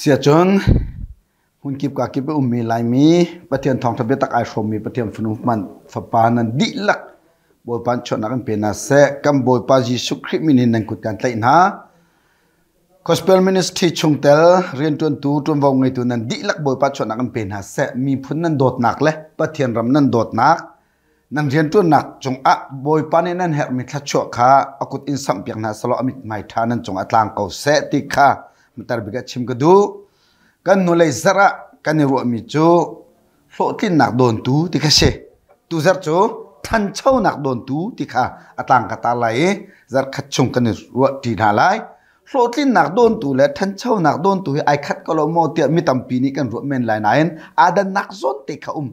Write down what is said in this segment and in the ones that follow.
Siacun hmunkip kakip a ummi Laimi Pathian thawngṭha biatak ai hrawmmi Pathian fanu hmanh fapa nan dihlak Bawipa in chuahnak in pe hna seh. Kan Bawipa Jesuh Khrih min in nan kut kan tlaih hna. Gospel Ministry chungtel rianṭuantu ṭuanvo ngeitu nan dihlak Bawipa chuahnak in pe hna seh. Miphun nan dawtnak le Pathian ram nan dawtnak nan rianṭuannak cungah Bawipa nih nan herhmi thluachuah kha a kut in samhpiak hna selaw a mithmai ṭha nan cungah tlang ko seh ti kha matar bik ah chim ka duh. Kan hnulei zarh ah kan i ruahmi cu hlawhtlinnak dawntu ti kha si. Tu zarh cu ṭhanchonak dawntu ti kha a tlang ka tar lai i zarh khat chung kan i ruah ṭi hna lai. Hlawhtlinnak dawntu le ṭhanchonak dawntu hi ai khat ko lo maw tiah mi tampi nih kan ruah men lai nain aa dannak zawn te kha um.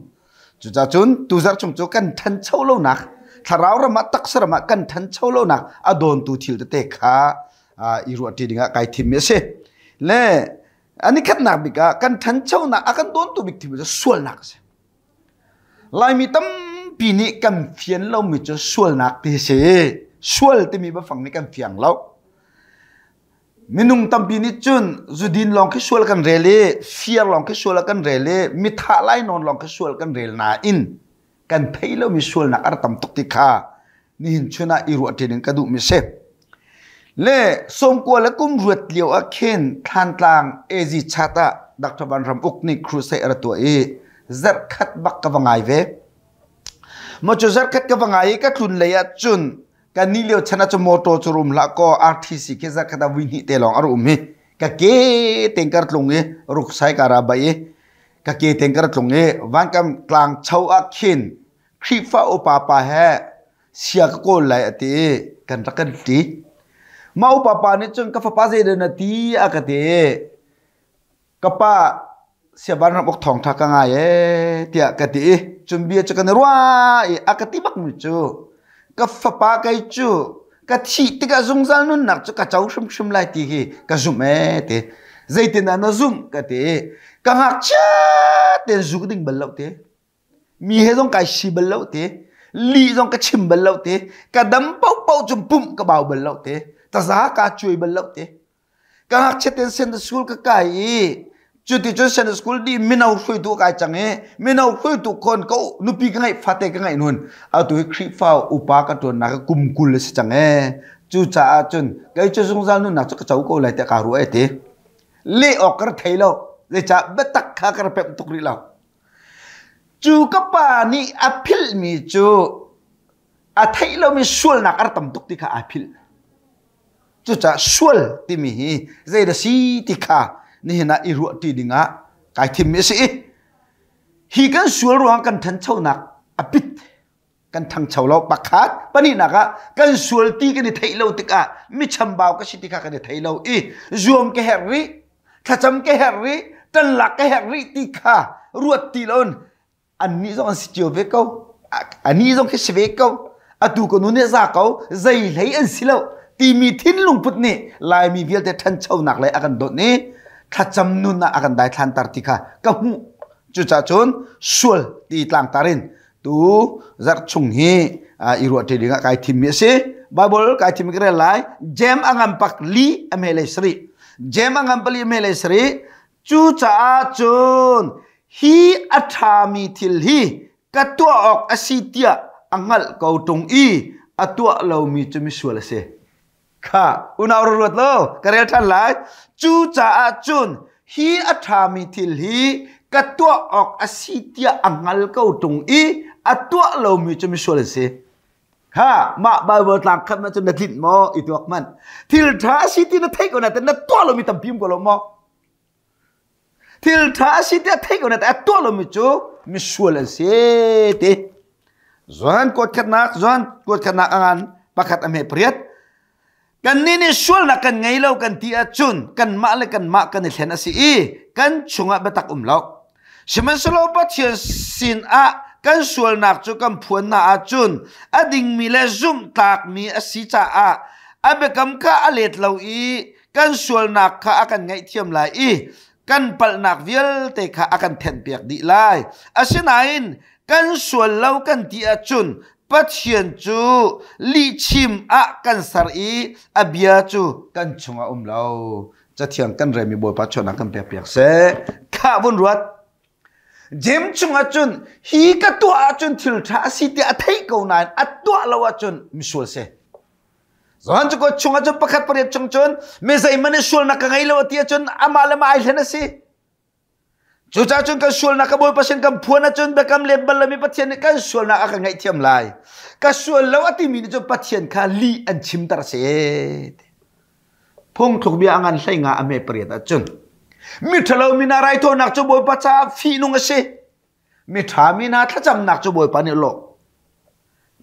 Cucacun tuzarh chung cu kan ṭhancho lonak thlarau ram ah taksa ram ah kan ṭhancho lonak a dawntu thil tete kha i ruahṭi dingah kai thimmi a si. Le an i khatnak bik ah kan ṭhanchonak a kan dawntu bik thil cu sualnak a si. Laimi tampi nih kan fian lomi cu sualnak ti a si. Sual timi biafang nih kan fiang lo. Minung tampi nih cun zudin lawng khi sual kan rel i fir lawng khi sual kan rel i mithah lainawn lawng khi sual kan rel nain kan theih lomi sualnak a rak tam tuk ti kha nihin chun ah i ruah ṭin in ka duhmi si. Le sawmkua le kum ruat lio ah khin Thlantlang AZ chat ah Dr. Van Ram Uk nih crusade a ra tuah i zarhkhat bak ka va ngai ve. Maw cu zarhkhat ka va ngai i ka tlun lei ah cun Kan nih lio chan ah cu motor cu rum hlah kaw RTC khi zarkhat ah vui hnih te lawng a rum hi. Ka ke teng kar tlung i ruksai ka ra bai i ka ke teng kar tlung i vankam tlang cho ah khin Khrihfa upa pa he sia ka kawl lai a ti i kan rak kan ṭi. Mah upa pa nih cun ka fapa zei dah na ti a ka ti i ka pa siaban ram uk thawngtha ka ngai ee tiah ka ti i cun bia cu kan i ruah i a ka ti bakmi cu ka fapa kei cu ka thih tikah zungzal nunnak cu ka co hrimhrim lai ti hi ka zumh ee ti zeitindah na zumh ka ti i ka ngakchia tein zu ka ding bal lo ti mi he zong kai si bal lo ti lih zong ka chim bal lo ti ka dam paohpaoh cu pumh ka bau bal lo ti taza ka cuai bal lo ti Ka ngakchiat in Sunday school ka kai i cuticun Sunday school dih mino hruaitu kai cang i mino hruaitu khon ka nupi ka ngeih fate ka ngeih nun atu hi Khrihfa upa ka ṭuannak hi kum 20 a si cang ee. Cucaah cun kei cu zungzal nunnak cu ka co ko lai tiah kaa ruah e ti. Leh awk ka ra thei lo. Zeicah biatak kha ka ra pemh tuk rih lo. Cu ka pa nih a philhmi cu a theih lomi sualnak a ra tam tuk ti kha aa philh. Cucaah sual timi hi zei dah si ti kha nihin ah i ruah ṭi dingah kai thimmi a si i hi kan sual ruang kan ṭhanchonak a pit kan ṭhangcho lo pakhat pahnihnak ah kan sual ti kan i theih lo tikah mi chambau ka si ti kha kan i thei lo i zuam ka herh rih thlacam ka herh rih ṭanlak ka herh rih ti kha ruat ti loin annih zong an si cio ve ko anih zong khi si ve ko atu ka nu nih za ko zei hlei an si lo timi thinlung put nih laimi vialte ṭhanchonak lei a kan dawt i thlacam nun ah a kan daithlanter ti kha ka hmuh cucaah cun sual ti tlangtar in tu zarh chung hi i ruah ṭi ding ah kai thimmi a si Bible kai thimmi ka rel lai Jem a ngam pak li a me lei sari Jem a ngam pali a me lei sari Cucaah cun hi a ṭhami thil hi ka tuah awk a si tiah a hngalh ko ṭung i a tuah lomi cu misual a si. Kha unau ra ruat law ka rel ṭhan lai. Cucaah cun hi a ṭhami thil hi ka tuah awk a si tiah a hngal ko ṭung i a tuah lomi cu misual a si. Kha mah Bible tlang khat na cun na tlinh maw i tuak hmanh. Thil ṭha a si ti na theih ko na na tuah lomi tampi um ko lo maw? Thil ṭha a si tiah theih ko na a tuah lomi cu misual an si ti. Johan kuat khatnak, Johan kuat khatnak a ngan pakhat a hme pariat. Kannih nih sualnak kan ngei lo kan ti ahcun kanmah le kanmah kan i thlen a si i kan chungah biatak um lo. Sihmanhsehlaw Pathian sinah kan sualnak cu kan phuan hna ahcun a dingmi le zumhtlakmi a si caah a biakam kha a let lo i kan sualnak kha a kan ngaihthiam lai i kan palhnak vialte kha a kan thenhpiak dih lai. Asinain kan sual lo kan ti ahcun Pathian cu lihchim ah kan ser i a bia cu kan chungah um lo. Cathiang kan relmi Bawipa chuahnak kan pek piak seh. Khah vun ruat. Jem chungah cun hi ka tuah ahcun thil ṭha a si tiah a theih ko nain a tuah lo ahcun misual si. Johan cu chungah cun pakhat pariat chung cun mi zeihmanh in sualnak ka ngei lo a ti ahcun amah le mah ai hlen a si. Cucaah cun kan sualnak ka Bawipa sin kan phuan ahcun biakam let bal lomi Pathian nih kan sualnak a kan ngaihthiam lai. Ka sual lo a timi nih cun Pathian kha lih an chimter a si. Phungthluk bia a ngan hlei nga a hme pariat ahcun miṭhalo mi hna raithawinak cu Bawipa caah fihnung a si. Miṭha mi hna thlacamnak cu Bawipa nih a lawh.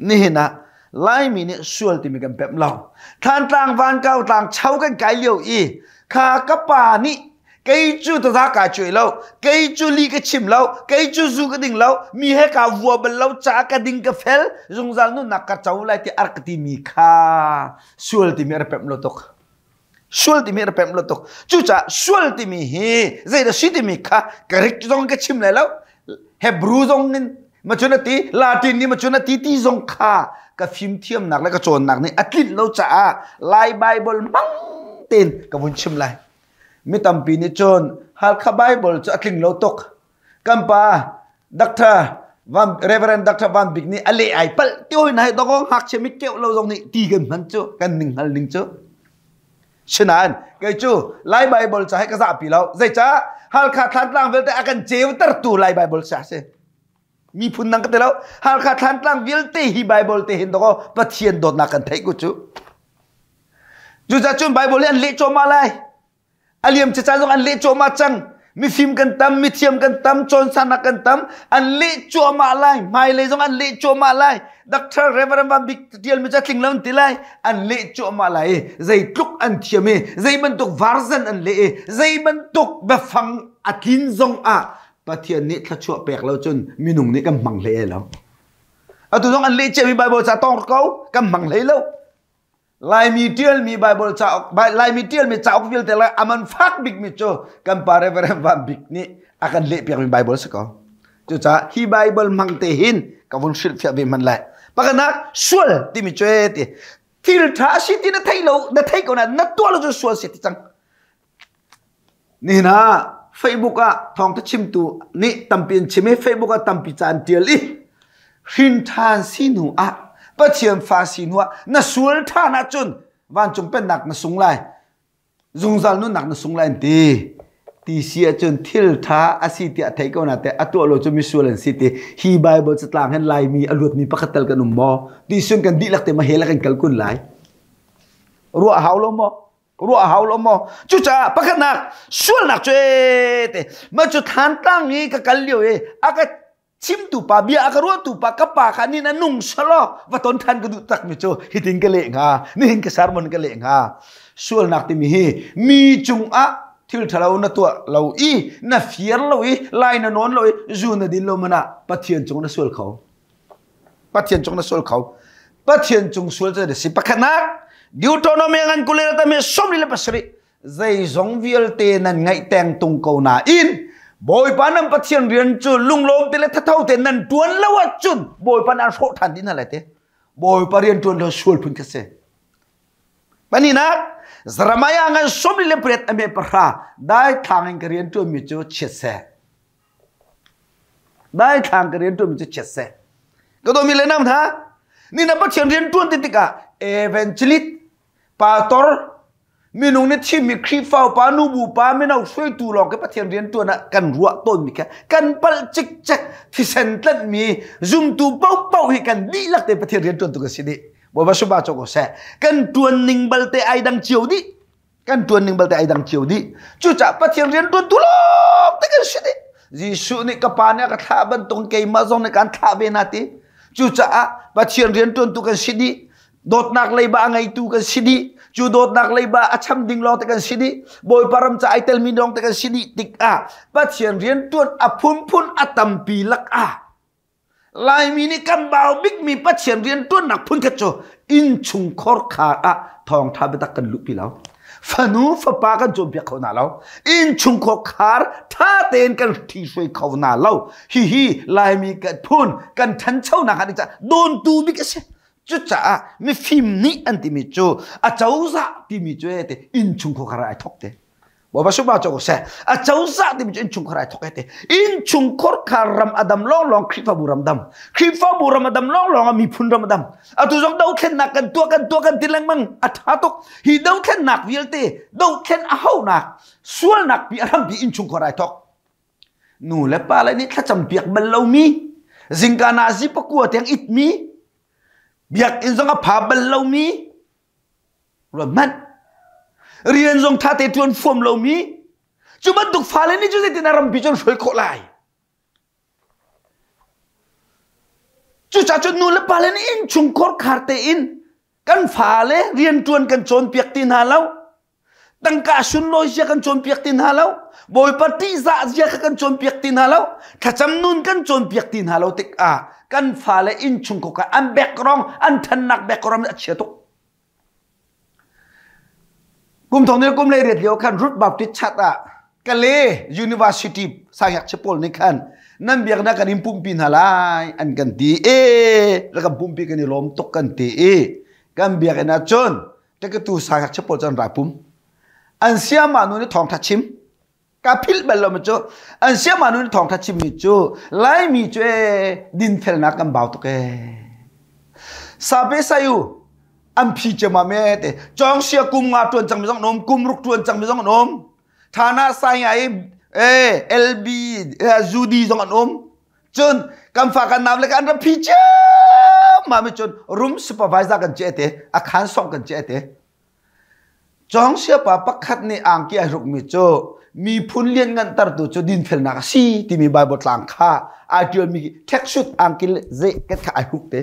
Nihin ah Laimi nih sual timi kan pemh lo. Thlantlang vankau tlang cho kan kai lio i kha ka pa nih kei cu taza kaa cuai lo, kei cu li ka chim lo, kei cu zu ka ding lo, mi he kaa vua bal lo caah ka ding ka fel, zungzal nunnak ka co lai ti a rak timi kha sual timi a rak pemh lo tuk. Sual timi a pemh lo tuk. Cucaah sual timi hi zeidah si timi kha Greek zong ka chim lai lo. Hebrew zong in macun a ti, Latin nih macun a ti ti zong kha ka fimthiamnak le ka cawnnak nih a tlinh lo caah Lai Bible hmang tein ka vun chim lai. Mi tampi nih cun Halkha Bible cu a tling lo tuk. Kan pa Dr. Van, Reverend Dr. Van Bik nih a leh ai palh ti hoi na dong ngakchia mit keuh lo zong nih ti kan hman cu kan ning hngal ning cu. Sinain kei cu Lai Bible ca he ka zahpi lo. Zeicah Halkha Thlantlang vialte a kan ceutertu Lai Bible sia si. Miphun nang ka ti lo. Halkha Thlantlang vialte hi Bible te hin dong Pathian dawtnak kan theih ku cu. Cucaah cun Bible hi an leh cuahmah lai. A liam cica zong an leh cuahmah cang. Mifim kan tam, mithiam kan tam, cawnsanak kan tam, an leh cuahmah lai. Hmailei zong an leh cuahmah lai. Dr. Reverend Van Bik tial mi ca tling lo an ti lai. An leh cuahmah lai i zeitluk an thiam i zei bantuk version an leh i zei bantuk biafang a tlin zong ah Pathian nih thluachuah pek lo cun minung nih kan hmang hlei lo. Atu zong an leh ciami Bible ca tong ko kan hmang hlei lo. Laimi ṭialmi Baibal cauk, Laimi ṭialmi cauk vialte le a man fak bikmi cu kan pa Reverend Van Bik nih a kan lehpiakmi Baibal si ko. Cucaah hi Baibal hmang te hin ka vun hrilhfiah ve hmanh lai. Pakhatnak, sual timi cu ti. Thil ṭha a si ti na theih lo, na theih ko na na tuah lo cu sual si ti cang. Nihin ah Facebook ah thawngtha chimtu nih tampi an chim i Facebook ah tampi ca an ṭial i hrin ṭhan si hnu ah Pathian fa si hnu ah na sual ṭhan ahcun vancung pennak na sung lai zungzal nunnak na sung lai an ti. Ti si ahcun thil ṭha a si tiah theih ko na te a tuah lo cu misual an si ti hi Bible catlang hin Laimi a luatmi pakhat tal kan um maw? Ti sun kan dihlak te ma hell ah kan kal kun lai? Ruah hau lo maw? Ruah a hau lo maw? Cucaah pakhatnak sualnak cu te ma cu Thantlang i ka kal lio i a ka chimtu pa bia a ka ruahtu pa ka pa kha nin a nung selaw va ton than ka duh takmi cu hitin ka leh hnga nihin ka sermon ka leh hnga sualnak timi hi mi cungah thil ṭhalo na tuah lo i na fir lo i lai na nawn lo i zu na din lo man ah Pathian cung na sual kho Pathian cung na sual kho. Pathian cung sual cu si. Pakhatnak Deuteronomy ngan kule tam hi 27 zeizong vialte nan ngaih teng tung ko nain Bawipa nan Pathian rian cu lunglawm te le thatho te nan tuan lo ahcun Bawipa nan hrawh than dih hna lai te. Bawipa rian tuan lo sual phun kha si. Pahnihnak Jeremiah ngan 28 a me pahra dai thlang in ka rian tuan mi cu chiat seh. Daithlang ka rian ṭuanmi cu chiat seh. Ka dawmi le nau hna, ni na Pathian rian ṭuan ti tikah evangelist, pastor, minung nih thimmi Khrihfa upa, nubu pa, mino hruaitu lawng ke Pathian rian ṭuan ah kan ruah tawnmi kha kan palh cikcek thisen tlanhmi zumtu paohpaoh hi kan dihlak te Pathian rian ṭuantu kan si dih. Bawipa suba cu ko seh. Kan ṭuan ning balte ai dang cio dih. Kan ṭuan ning balte ai dang cio dih. Cucaah Pathian rian ṭuantu lawng te kan si dih. Jesuh nih ka pa nih a ka thlah bantuk keimah zong nih kaan thlah ve na ti. Cucaah Pathian rian ṭuantu kan si dih. Dawtnak leiba a ngeitu kan si dih. Cu dawtnak leiba a cham ding lawng te kan si dih. Bawipa ram ca ai telmi lawng te kan si dih tikah Pathian rian ṭuan a phunphun a tampi lakah Laimi nih kan bau bikmi Pathian rianṭuannak phunkhat cu innchungkhar khar ah thawngṭha biatak kan luhpi lo. Fanu fapa kan cawnpiak kho hna lo. Innchungkhar khar ṭha tein kan ṭhihruai kho hna lo. Hihi Laimi kan phun kan ṭhanchonak ah ding dawntu bik a si. Cucaah mifim nih an timi cu a cozah timi cu te innchungkhar khar ah ai thok te. Bawipa sungpa cu ko seh. A cozah timi cu innchungkhar ai thawk te. Innchungkhar kha ram a dam lawnglawng Khrihfabu ram dam. Khrihfabu ram a dam lawnglawng ah miphun ram a dam. Atu zong dothlennak kan tuah kan tuah kan ti lengmang a ṭha tuk. Hi dothlennak vialte dothlen a haunak sualnak pi a hrampi innchungkhar ai thawk. Nu le pa le nih thlacam piak bal lomi zingka nazi pakua tiang itmi biakinn zong a pha bal lomi ruat hmanh rian zong ṭha te ṭuan fuam lomi cu bantuk fale nih cu zeitin a rampi cu an hruai khawh lai cucaah cun nu le pa le nih innchungkhar khar tein kan fale rianṭuan kan cawnpiak ti hna lo tangka sunlawi zia kan cawnpiak ti hna lo bawipa ṭihzah zia kha kan cawnpiak ti hna lo thlacam nun kan cawnpiak ti hna lo tikah kan fale innchungkhar kha an background an ṭhannak background a chia tuk Kum thong ni kum le riat lio khan Ruth Baptist chat ah Kale University sangyak pawl nih khan nan biaknak kan in pumpi hna lai an kan ti e rak kan pumpi kan i lawm tuk kan ti i kan biakinn ah cun tekatu sangyak pawl cu an ra pum an siama nu nih thawngtha chim ka philh bal lo mi cu an siama nu nih thawngtha chim mi cu laimi cu e dinfelnak kan bau tuk e sape sayu an phi cema me te chong sia kum nga tuan cang mi zong an um kum ruk tuan cang mi zong an um thana sai ai e lb zudi zong an um cun kan fa kan nam le kan ram phi ma mi cun room supervisor kan che te a khan song kan che te Cawngsiapa pakhat nih angki ai hrukmi cu miphun lianngantertu cu dinfelnak a si timi Baibal tlang kha ai ṭialmi ṭhekchut angki ze ket kha ai hruk te.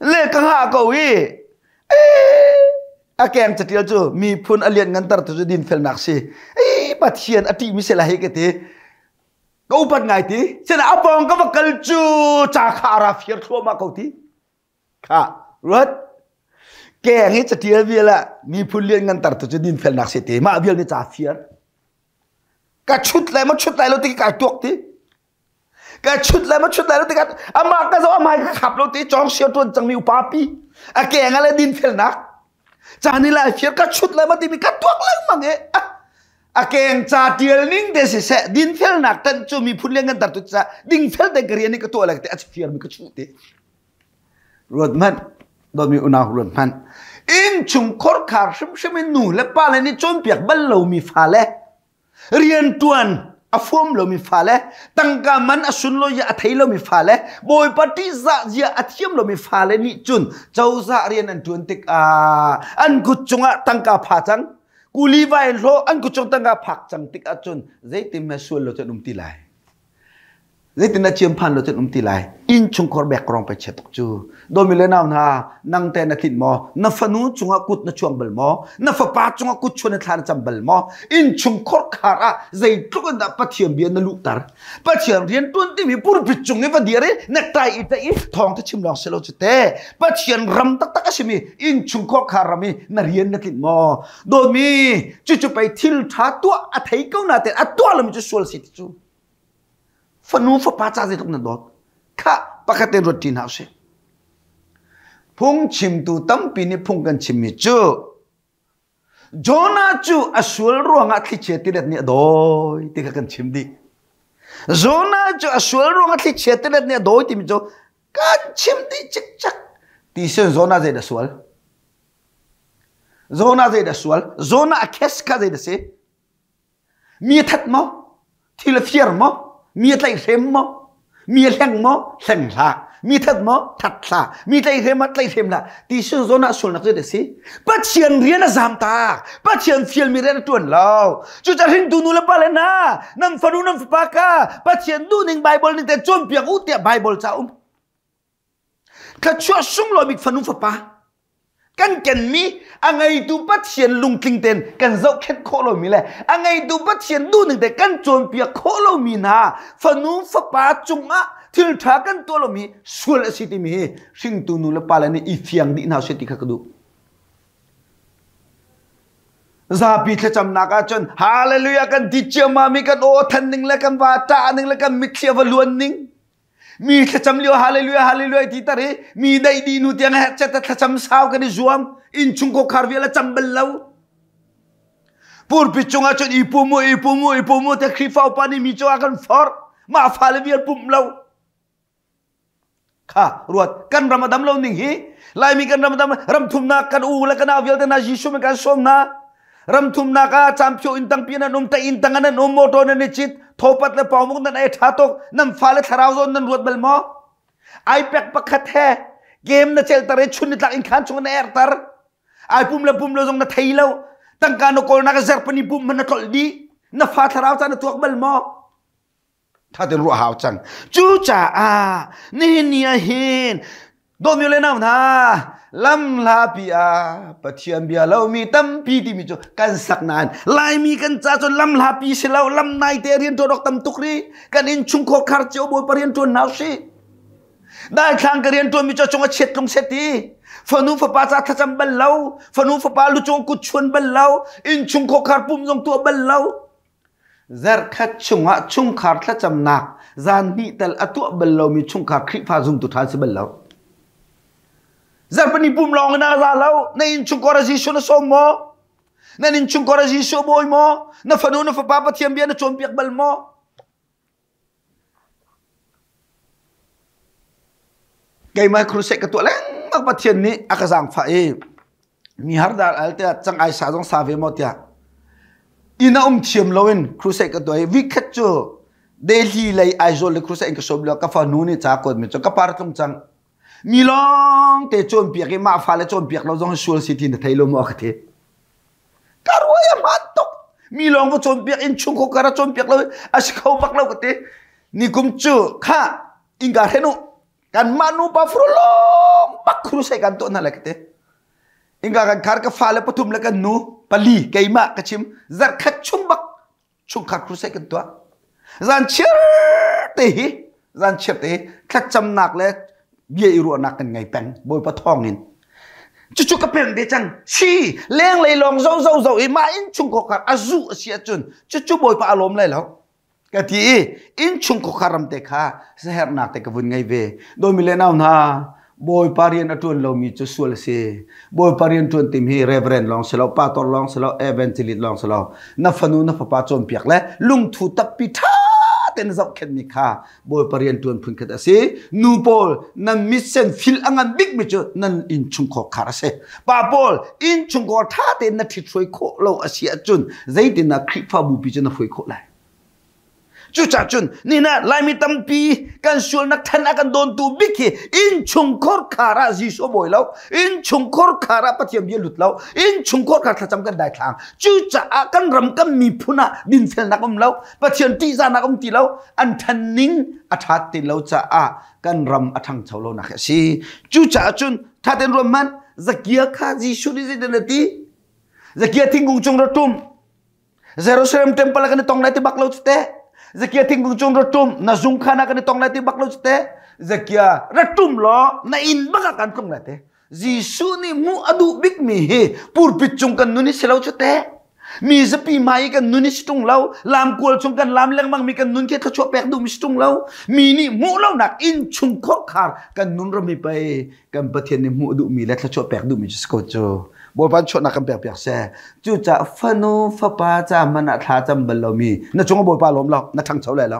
Le ka hngah ko i a keng catial cu miphun a lianngantertu cu dinfelnak si. Ei Pathian a ṭihmi si lai hi ka ti. Ka upat ngai ti. Sina a pawng ka va kal cu ca kha a ra fir thluahmah ko ti. Kha ruat keng hi catial vial ah miphun lian ngan tar tu cu dinfelnak si te mah vial ni ca fiar ka chut lai ma chut lai lo ti kai tuak ti ka chut lai ma chut lai lo ti ka amah ka zo amai ka khap lo ti chong sia tuan cang mi upa pi a keng ale dinfelnak cani lai fiar ka chut lai ma ti mi ka tuak lengmang e a keng ca tial ning te si seh dinfelnak tan cu miphun lian ngan tar tu ca dingfel te ka rian ni ka tuah lai te a fiar mi ka chu te Ruat hmanh, dawtmi unau ruat hmanh. Innchungkhar khar hrimhrim in nu le pa le nih cawnpiak bal lomi fale, rianṭuan a fuam lomi fale, tangka man a sunlawi a thei lomi fale, Bawipa ṭihzah zia a thiam lomi fale nih cun cozah rian an ṭuan tikah an kut cungah tangka pha cang, kuli vai hlawh an kut cung tangka phak cang tikah cun zeitin hme sual lo cun um ti lai. Zeitin dah ciam phan lo cun um ti lai? Innchungkhar background pe chia tuk cu. Dawmi le nau hna, nang te na tlinh maw? Na fanu cungah kut na chuang bal maw? Na fapa cungah kut chuan na thla na cam bal maw? Innchungkhar khar ah zeitluk in dah Pathian bia na luhter? Pathian rian tuan timi pulpit cung i va dir i necktie i tlaih i thawng te chim lawng si lo cu te. Pathian ram taktak a simi innchungkhar khar ram i na rian na tlinh maw? Dawmi, cucu pei thil ṭha tuah a thei ko na te a tuah lomi cu sual si ti cu. Fanu fapa ca zeitluk na dawt kha pakhat tein ruat ṭi hna usih. Phungchimtu tampi nih phung kan chimmi cu Jonah cu a sual ruangah thlichia tilet nih a dawi ti kha kan chim dih. Jonah cu a sual ruangah thlichia tilet nih a dawi timi cu kan chim dih cikcak. Ti sin Jonah zei dah sual? Jonah zei dah sual? Jonah a khes kha zei dah si? Mi a that maw? Thil a fiar maw? Mi a tlaihhrem maw? Mi a hleng maw? Hleng hlah. Mi that maw? That hlah. Mi tlaihhrem maw? Tlaihhrem hlah. Ti sun zawn ah sualnak cu a si. Pathian rian a zam tak. Pathian fialmi rian a ṭuan lo. Cucaah hringtu nu le pa le hna, nan fanu nan fapa kha Pathian duhning Bible ning te cawnpiak u tiah Bible ca um. Thluachuah sunglawi bik fanu fapa kan kenmi a ngeitu Pathian lungtling tein kan zohkhenh khawh lomi le a ngeitu Pathian duhning te kan cawnpiak khawh lomi hna fanu fapa cungah thil ṭha kan tuah lomi sual a si timi hi hringtu nu le pa le nih i fiang dih hna seh ti kha ka duh. Zapi thlacamnak ahcun hallelujah kan ti ciammam i kan aw than ning le kan va ṭah ning le kan mitthli a va luan ning Mi thlacam lio hallelujah hallelujah ti tar i mi daih dih nu tiang he chet thlacam sau kan i zuam innchung khar vial a cam bal lo. Purpi cungah cun i pum u, i pum u, i pum u te Khrihfa upa nih mi cungah kan forh. Mah fale vial pumh lo. Kha ruat kan ram a dam lo ning hi Laimi kan ram a dam ram thumnak kan u le kan au vialte na Jesuh min kan sawm na ram thumnak ah camphio inn tangpi nan um ta inn tang nan um motor nan i cit thopat le paumuk nan ei tha tuk nan fale thlarau zawn nan ruat bal maw iPad pakhat he game na celter i chun nitlak in khan chung na erter ai pum le pum lo zong na thei lo tangka na kawlnak zerpani pum man na tlolh dih na fa thlarau ca na tuak bal maw tha ten ruah hau cang cucaah nihin ni ah hin dawtmi le nau hna lam hlapi ah Pathian bia lomi tampi timi cu kan sak nain Laimi kan ca cun lam hlapi si lo lam nai te rian ṭuan awk tam tuk ri kan inn chungkhar khar cio bawipa rian ṭuan hna usih Daithlang ka rian ṭuanmi cu cung a chiat tlung set i fanu fapa ca thlacam bal lo fanu fapa lucung kut chuan bal lo inn chungkhar khar pum zong tuah bal lo Zarhkhat chungah chungkhar thlacamnak zan hnih tal a tuah bal lomi chungkhar Khrihfa zumtu ṭha si bal lo. Zarhpini pum lawng in a za lo. Na innchungkhar ah Jesuh na sawm maw? Nan innchungkhar ah Jesuh a bawi maw? Na fanu na fapa Pathian bia na cawnpiak bal maw? Keimah crusade ka tuah lengmang Pathian nih a ka zaangfah i mi har dar al tiah cang ai sa zong sa ve maw tiah inn a um thiam loin crusade ka tuah i week khat cu Delhi lei Aizawl le crusade in ka sawm lio ka fanu nih ca kuat mi cu ka par tlung cang mi lawng te cawnpiak i mah fale cawnpiak lo zong sual si ti na thei lo maw ka ti Ka ruai a hmaan tuk. Mi lawng va cawnpiak in chungkhar kar a cawnpiak lo a si kho bak lo ka ti. Nikum cu kha innka hren u kanmah nupa furu lawng bak crusade kan tuah hna lai ka ti. Innka kan khar ka fale pathum le kan nu pali keimah ka chim zarhkhat chung bak chungkhar crusade kan tuah zan chiar te hi zan chiar te hi thlacamnak le bia i ruahnak kan ngei peng bawipa thawng in cucu ka peng ve cang si lenglei lawng zo zo zo i mah inn chung khar a zu a si ahcun cucu bawipa a lawm lai lo ka ti i inn chung khar ram te kha sahernak te ka vun ngei ve dawmi le nau hna Bawipa rian a ṭuan lomi cu sual a si. Bawipa rian ṭuan tim hi reverend lawng si lo, pastor lawng si lo, evangelist lawng si lo. Na fanu na fapa cawnpiak le lungthu tappi ṭha tein zohkhenhmi kha Bawipa rian ṭuan phunkhat a si. Nu pawl nan mitsen fil a ngan bikmi cu nan innchungkhar khar a si. Pa pawl innchungkhar ṭha tein na ṭhithruai khawh lo a si ahcun zeitindah Khrihfabu pi cu na hruai khawh lai? Cucaah cun nina Laimi tampi kan sualnak than a kan dawntu bik hi innchungkhar khar ah Jesuh bawi lo, innchungkhar khar ah Pathian bia lut lo, innchungkhar khar thlacam kan daithlang. Cucaah kan ram kan miphun ah dinfelnak um lo, Pathian ṭihzahnak um ti lo, an ṭhan ning a ṭhat ti lo caah kan ram a ṭhangcho lonak hi a si. Cucaah cun ṭha tein ruat hmanh, Zakia kha Jesuh nih zeitin a ti? Zakia thingkung cung ra ṭum. Jerusalem temple kan i tong lai ti bak lo cu teh. Zakia thingkung cung ra tum na zung khan ah kan i tong lai ti bak lo cu teh. Zakia ra tum law na inn bak ah kan tlung lai te. Jesuh nih hmuh a duh bik mi hi pulpit cung kan nun hi si lo cu teh. Mi zapi hmai i kan nun hi si ṭung lo. Lamkual chung kan lam lengmang mi kan nun khi thluachuah pek duh mi si ṭung lo. Mi nih hmuh lonak inn chung khorkhar kan nun ram hi pei kan Pathian nih hmuh duhmi le thluachuah pek duhmi cu si ko cu. Bawipa chuahnak kan pek piak seh. Cucaah fanu fapa ca hmanh ah thla cam bal lomi na cung ah Bawipa lawm lo, na ṭhangcho lai lo.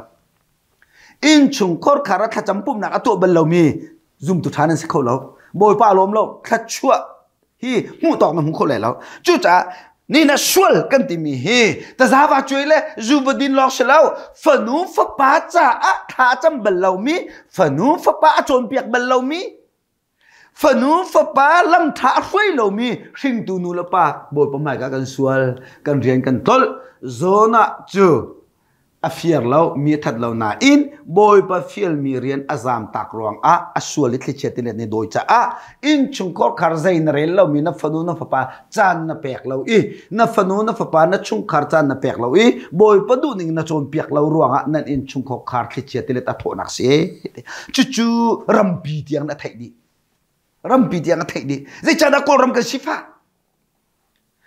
Innchung khorkhar ah thlacam pumhnak a tuah bal lomi zumtu ṭha nan si kho lo. Bawipa lawm lo, thluachuah hi hmuh tawk na hmu kho lai lo. Cucaah ni na sual kan timi hi tazawa cuai le zu va din lawng si lo fanu fapa caah thla cam bal lomi fanu fapa a cawnpiak bal lomi Fanu fapa lamṭha a hruai lomi hringtu nu le pa Bawipa hmaika kan sual, kan rian kan tlolh. Jonah cu a fir lo, mi a that lo nain Bawipa fialmi rian a zamtak ruangah a sual i thlichia tilet nih dawi caah innchungkhar khar zei na rel lomi na fanu na fapa caan na pek lo i na fanu na fapa na chungkhar caan na pek lo i Bawipa duhning na cawnpiak lo ruangah nan innchungkhar khar thlichia tilet a thawhnak si. Cucu rampi tiang na theih dih. Rampi tiang a theih dih. Zeicahdah Kawlram kan sifah?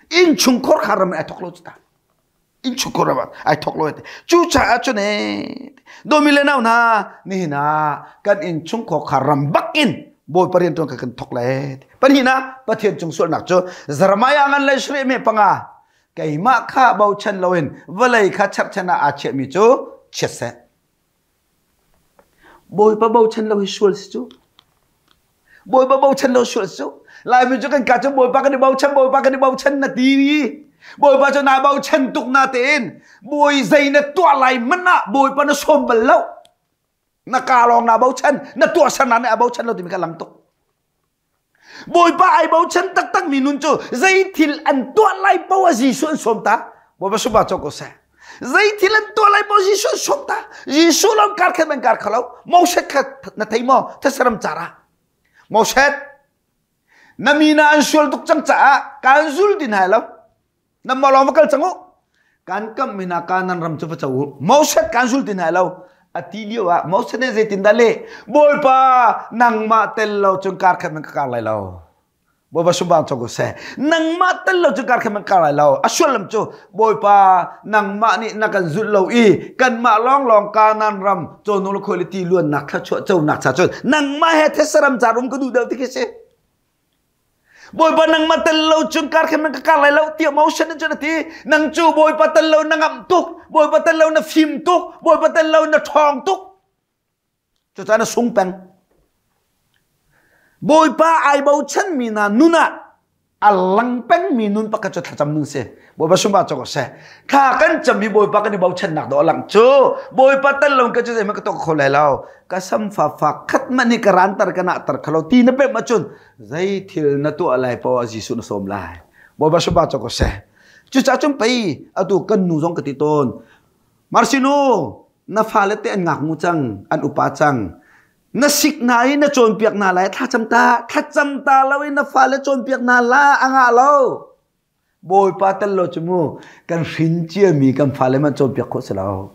Innchungkhar khar ram ai thok lo cu ta. Innchungkhar ram ai thok lo te. Cucaah cun ee domi le nau hna nihin ah kan innchungkhar khar ram bak in Bawipa rian tuan kan thok le. Pahnihnak Pathian cung sualnak cu Jeremiah ngan le Shreme panga. Keimah kha bochan loin vawlei kha cherhchan ah aa chiahmi cu chiat seh. Bawipa bochan lo hi sual si cu. Bawipa bochan lo sual si cu. Laimi cu kan ka cu Bawipa kan i bochan, Bawipa kan i bochan na ti. Bawipa cu naa bochan tuk na tein Bawi zei na tuah lai man ah Bawipa na sawm bal lo. Na ka lawng naa bochan, na tuahsernak nih a bochan lo timi kha lang tuk. Bawipa ai bochan taktak mi nun cu zei thil an tuah lai poah Jesuh an sawm ta. Bawipa sumpa cawk ko seh. Zei thil an tuah lai poah Jesuh an sawm ta. Jesuh lawng kar khat man kar khalo. Moses kha na thei maw? Thasaram cara. Moses na mi na an sual tuk cang caah kaan zul din hai lo. Nan mah lawng va kal cang u. Kan kamh mi hna Kanaan ram cu va co u. Moses kan zul ti hna lo. A ti lio ah Moses nih zeitindah leh? Bawipa nangmah tel lo cun kar khat man ka kar lai lo. Bawipa sumbang cong ko seh. Nangmah tel lo cun kar khat man kar lai lo. A sullam cu Bawipa nangmah nih na kan zulh lo i kanmah lawnglawng Kanaan ram cawhnung le khuali ti luannak thluachuah conak cha cun nangmah he thesaram car um ka duh deuh ti khi si. Bawipa nangmah tel lo cun kar khin ka kar lai lo tiah Moses nih cun a ti. Nang cu Bawipa tel lo na ngamh tuk, Bawipa tel lo na fim tuk, Bawipa tel lo na ṭhawng tuk. Cucaah na sung peng. Bawipa ai bochan mi hna nun ah a lang pengmi nun pakhat cu thlacam nun si. Bawipa sumah cawk seh. Thla kan cam i Bawipa kan i bochannak dawh a lang cu. Bawipa tel lo ka cu zeihmanh ka tuah kho lai lo. Ka samfa fa khat mah nih ka ranter ka nahter kho lo ti na pemh ahcun zei thil na tuah lai poah Jesuh na sawm lai. Bawipa sumah cawk seh. Cucaah cun pei atu kan nu zong ka ti tawn. Marsinu na fale te an ngaknu cang, an upa cang. Na sik hna i na cawnpiak hna lai thlacam ta, thlacam ta lo in na fale cawnpiak hna la a ngah lo. Bawipa tel lo cu mu kan hrin ciami kan fale man cawnpiak khawh si lo.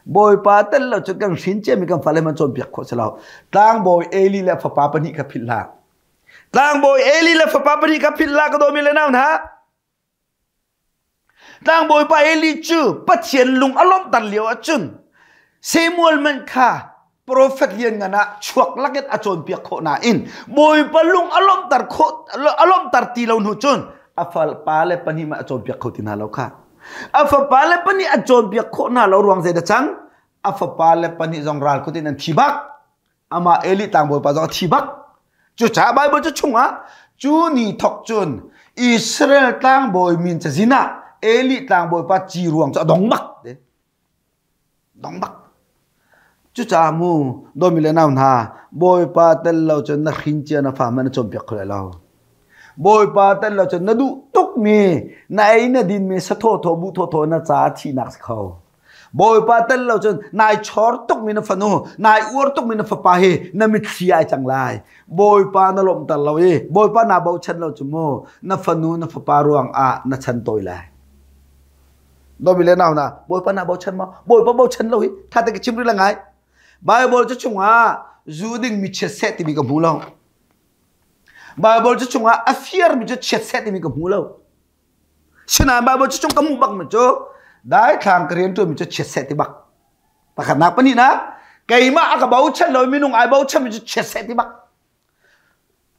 Bawipa tel lo cu kan hrin ciami kan fale man cawnpiak khawh si lo. Tlangbawi Eli le fapa pahnih kha philh hlah. Tlangbawi Eli le fapa pahnih kha philh hlah ka dawmi le nau hna. Tlangbawi pa Eli cu Pathian lung a lawmhter lio ahcun Samuel man kha profet lianngan ah chuak lakin a cawnpiak khawh nain Bawipa lung a lawmhter khawh a lawmhter ti lo hnu cun a fapa le pahnih mah a cawnpiak kho ti hna lo kha. A fapa le pahnih a cawnpiak khawh hna lo ruang zei dah cang? A fapa le pahnih zong ral kut in an thi bak. Amah Eli tlangbawi pa zong a thi bak. Cucaah Baibal cu chungah cu ni thok cun Israel tlangbawi min cazin ah Eli tlangbawi pa ci ruang cu a dong bak. Dong bak. Cucaah mu dawmi le nau hna Bawipa tel lo cun na hrin cia na fa hmanh na cawnpiak kho lai lo. Bawipa tel lo cun na duh tukmi na ei na dinmi sathawthaw buh thawthaw na ca thihnak si kho. Bawipa tel lo cun nai chor tukmi na fanu, nai uar tukmi na fapa hi na mitthli ai cang lai. Bawipa na lawmhter lo i Bawipa naa bochan lo cu mu na fanu na fapa ruang ah na chan tawi lai. Domi le nau na Bawipa naa bochan maw? Bawipa bochan lo hi tha te ka chim rih la ngai. Bible cu chungah zu ding mi chiat seh timi ka hmu lo. Bible cu chungah a fiar mi cu chiat seh timi ka hmu lo. Sinain Baibal cu cung ka hmuh bakmi cu daithlang ka rianṭuanmi cu chiat seh ti bak. Pakhatnak pahnihnak keimah a ka bochan lo minung ai bochanmi cu chiat seh ti bak.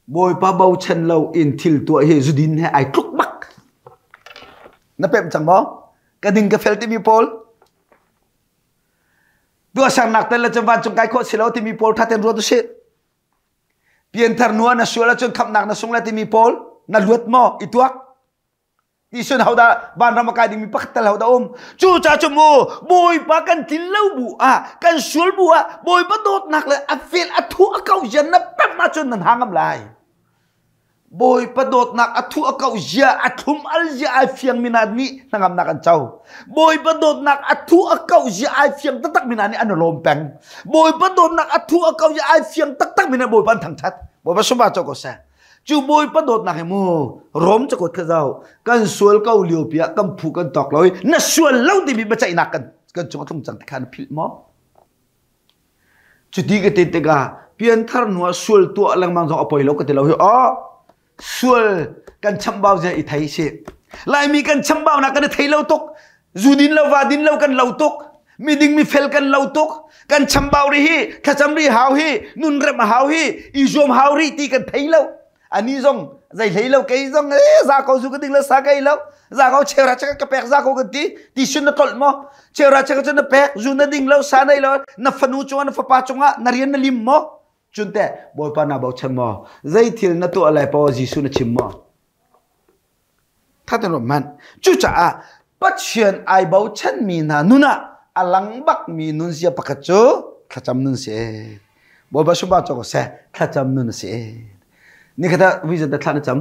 Bawipa bochan lo in thil tuah hi zudin he ai tluk bak. Na pemh cang maw? Ka ding ka fel timi pawl. Tuahsernak tel le cun vancung kai khawh si lo timi pawl ṭha ten ruat usih. Pianthar nu ah na sual ahcun khamhnak na sung lai timi pawl na luat maw i tuak ti sun hodah vanram a kai dingmi pakhat tal hodah um cu ca cu mu bawipa kan tlin lo bu ah kan sual bu ah bawipa dawtnak le a fel a thu a kau zian na pemh ahcun nan hangam lai Bawipa dawtnak a thuh a kauh zia a thlum al zia ai fiang mi hna nih hnangamnak an co. Bawipa dawtnak a thuh a kauh zia ai fiang taktak mi hna nih an lawm peng. Bawipa dawtnak a thuh a kauh zia ai fiang taktak mi hna Bawipa an thangthat. Bawipa sungpa co ko seh. Cu Bawipa dawtnak hi mu Rom cakuat kha zau kan sual ko lio pi ah kan phu kan tawk lo i na sual lo timi biaceihnak kan kan cung a tlung cang ti kha na philh maw? Cuti ka ti tikah pianthar hnu ah sual tuah lengmang zong a poi lo ka ti lo hi aw sual kan chambau zia i thei si. Laimi kan chambaunak kan i thei lo tuk. Zu din lo va din lo kan lo tuk. Miding mifel kan lo tuk. Kan chambau ri hi thlacam ri hau hi nun rem hau hi i zuam hau ri ti kan thei lo. Ani zong zei hlei lo kei zong e za ko zu ka ding le sa kai lo. Za ko chera chaka ka pek za ko kan ti. Ti sun na tolh mo. Chera chaka cu na pek zu na ding lo sa nei lo na fanu cungah na fapa cungah na rian na lim mo. Cun teh Bawipa na bochan maw? Zei thil na tuah lai paoh Jesuh na chim maw? Thatan ruat hmanh. Cucaah Pathian ai bochanmi hna nun ah a lang bakmi nunzia pakhat cu thlacam nun si. Bawipa supa cawk seh thlacam nun a si. Nikhat ah vui zat thla na cam.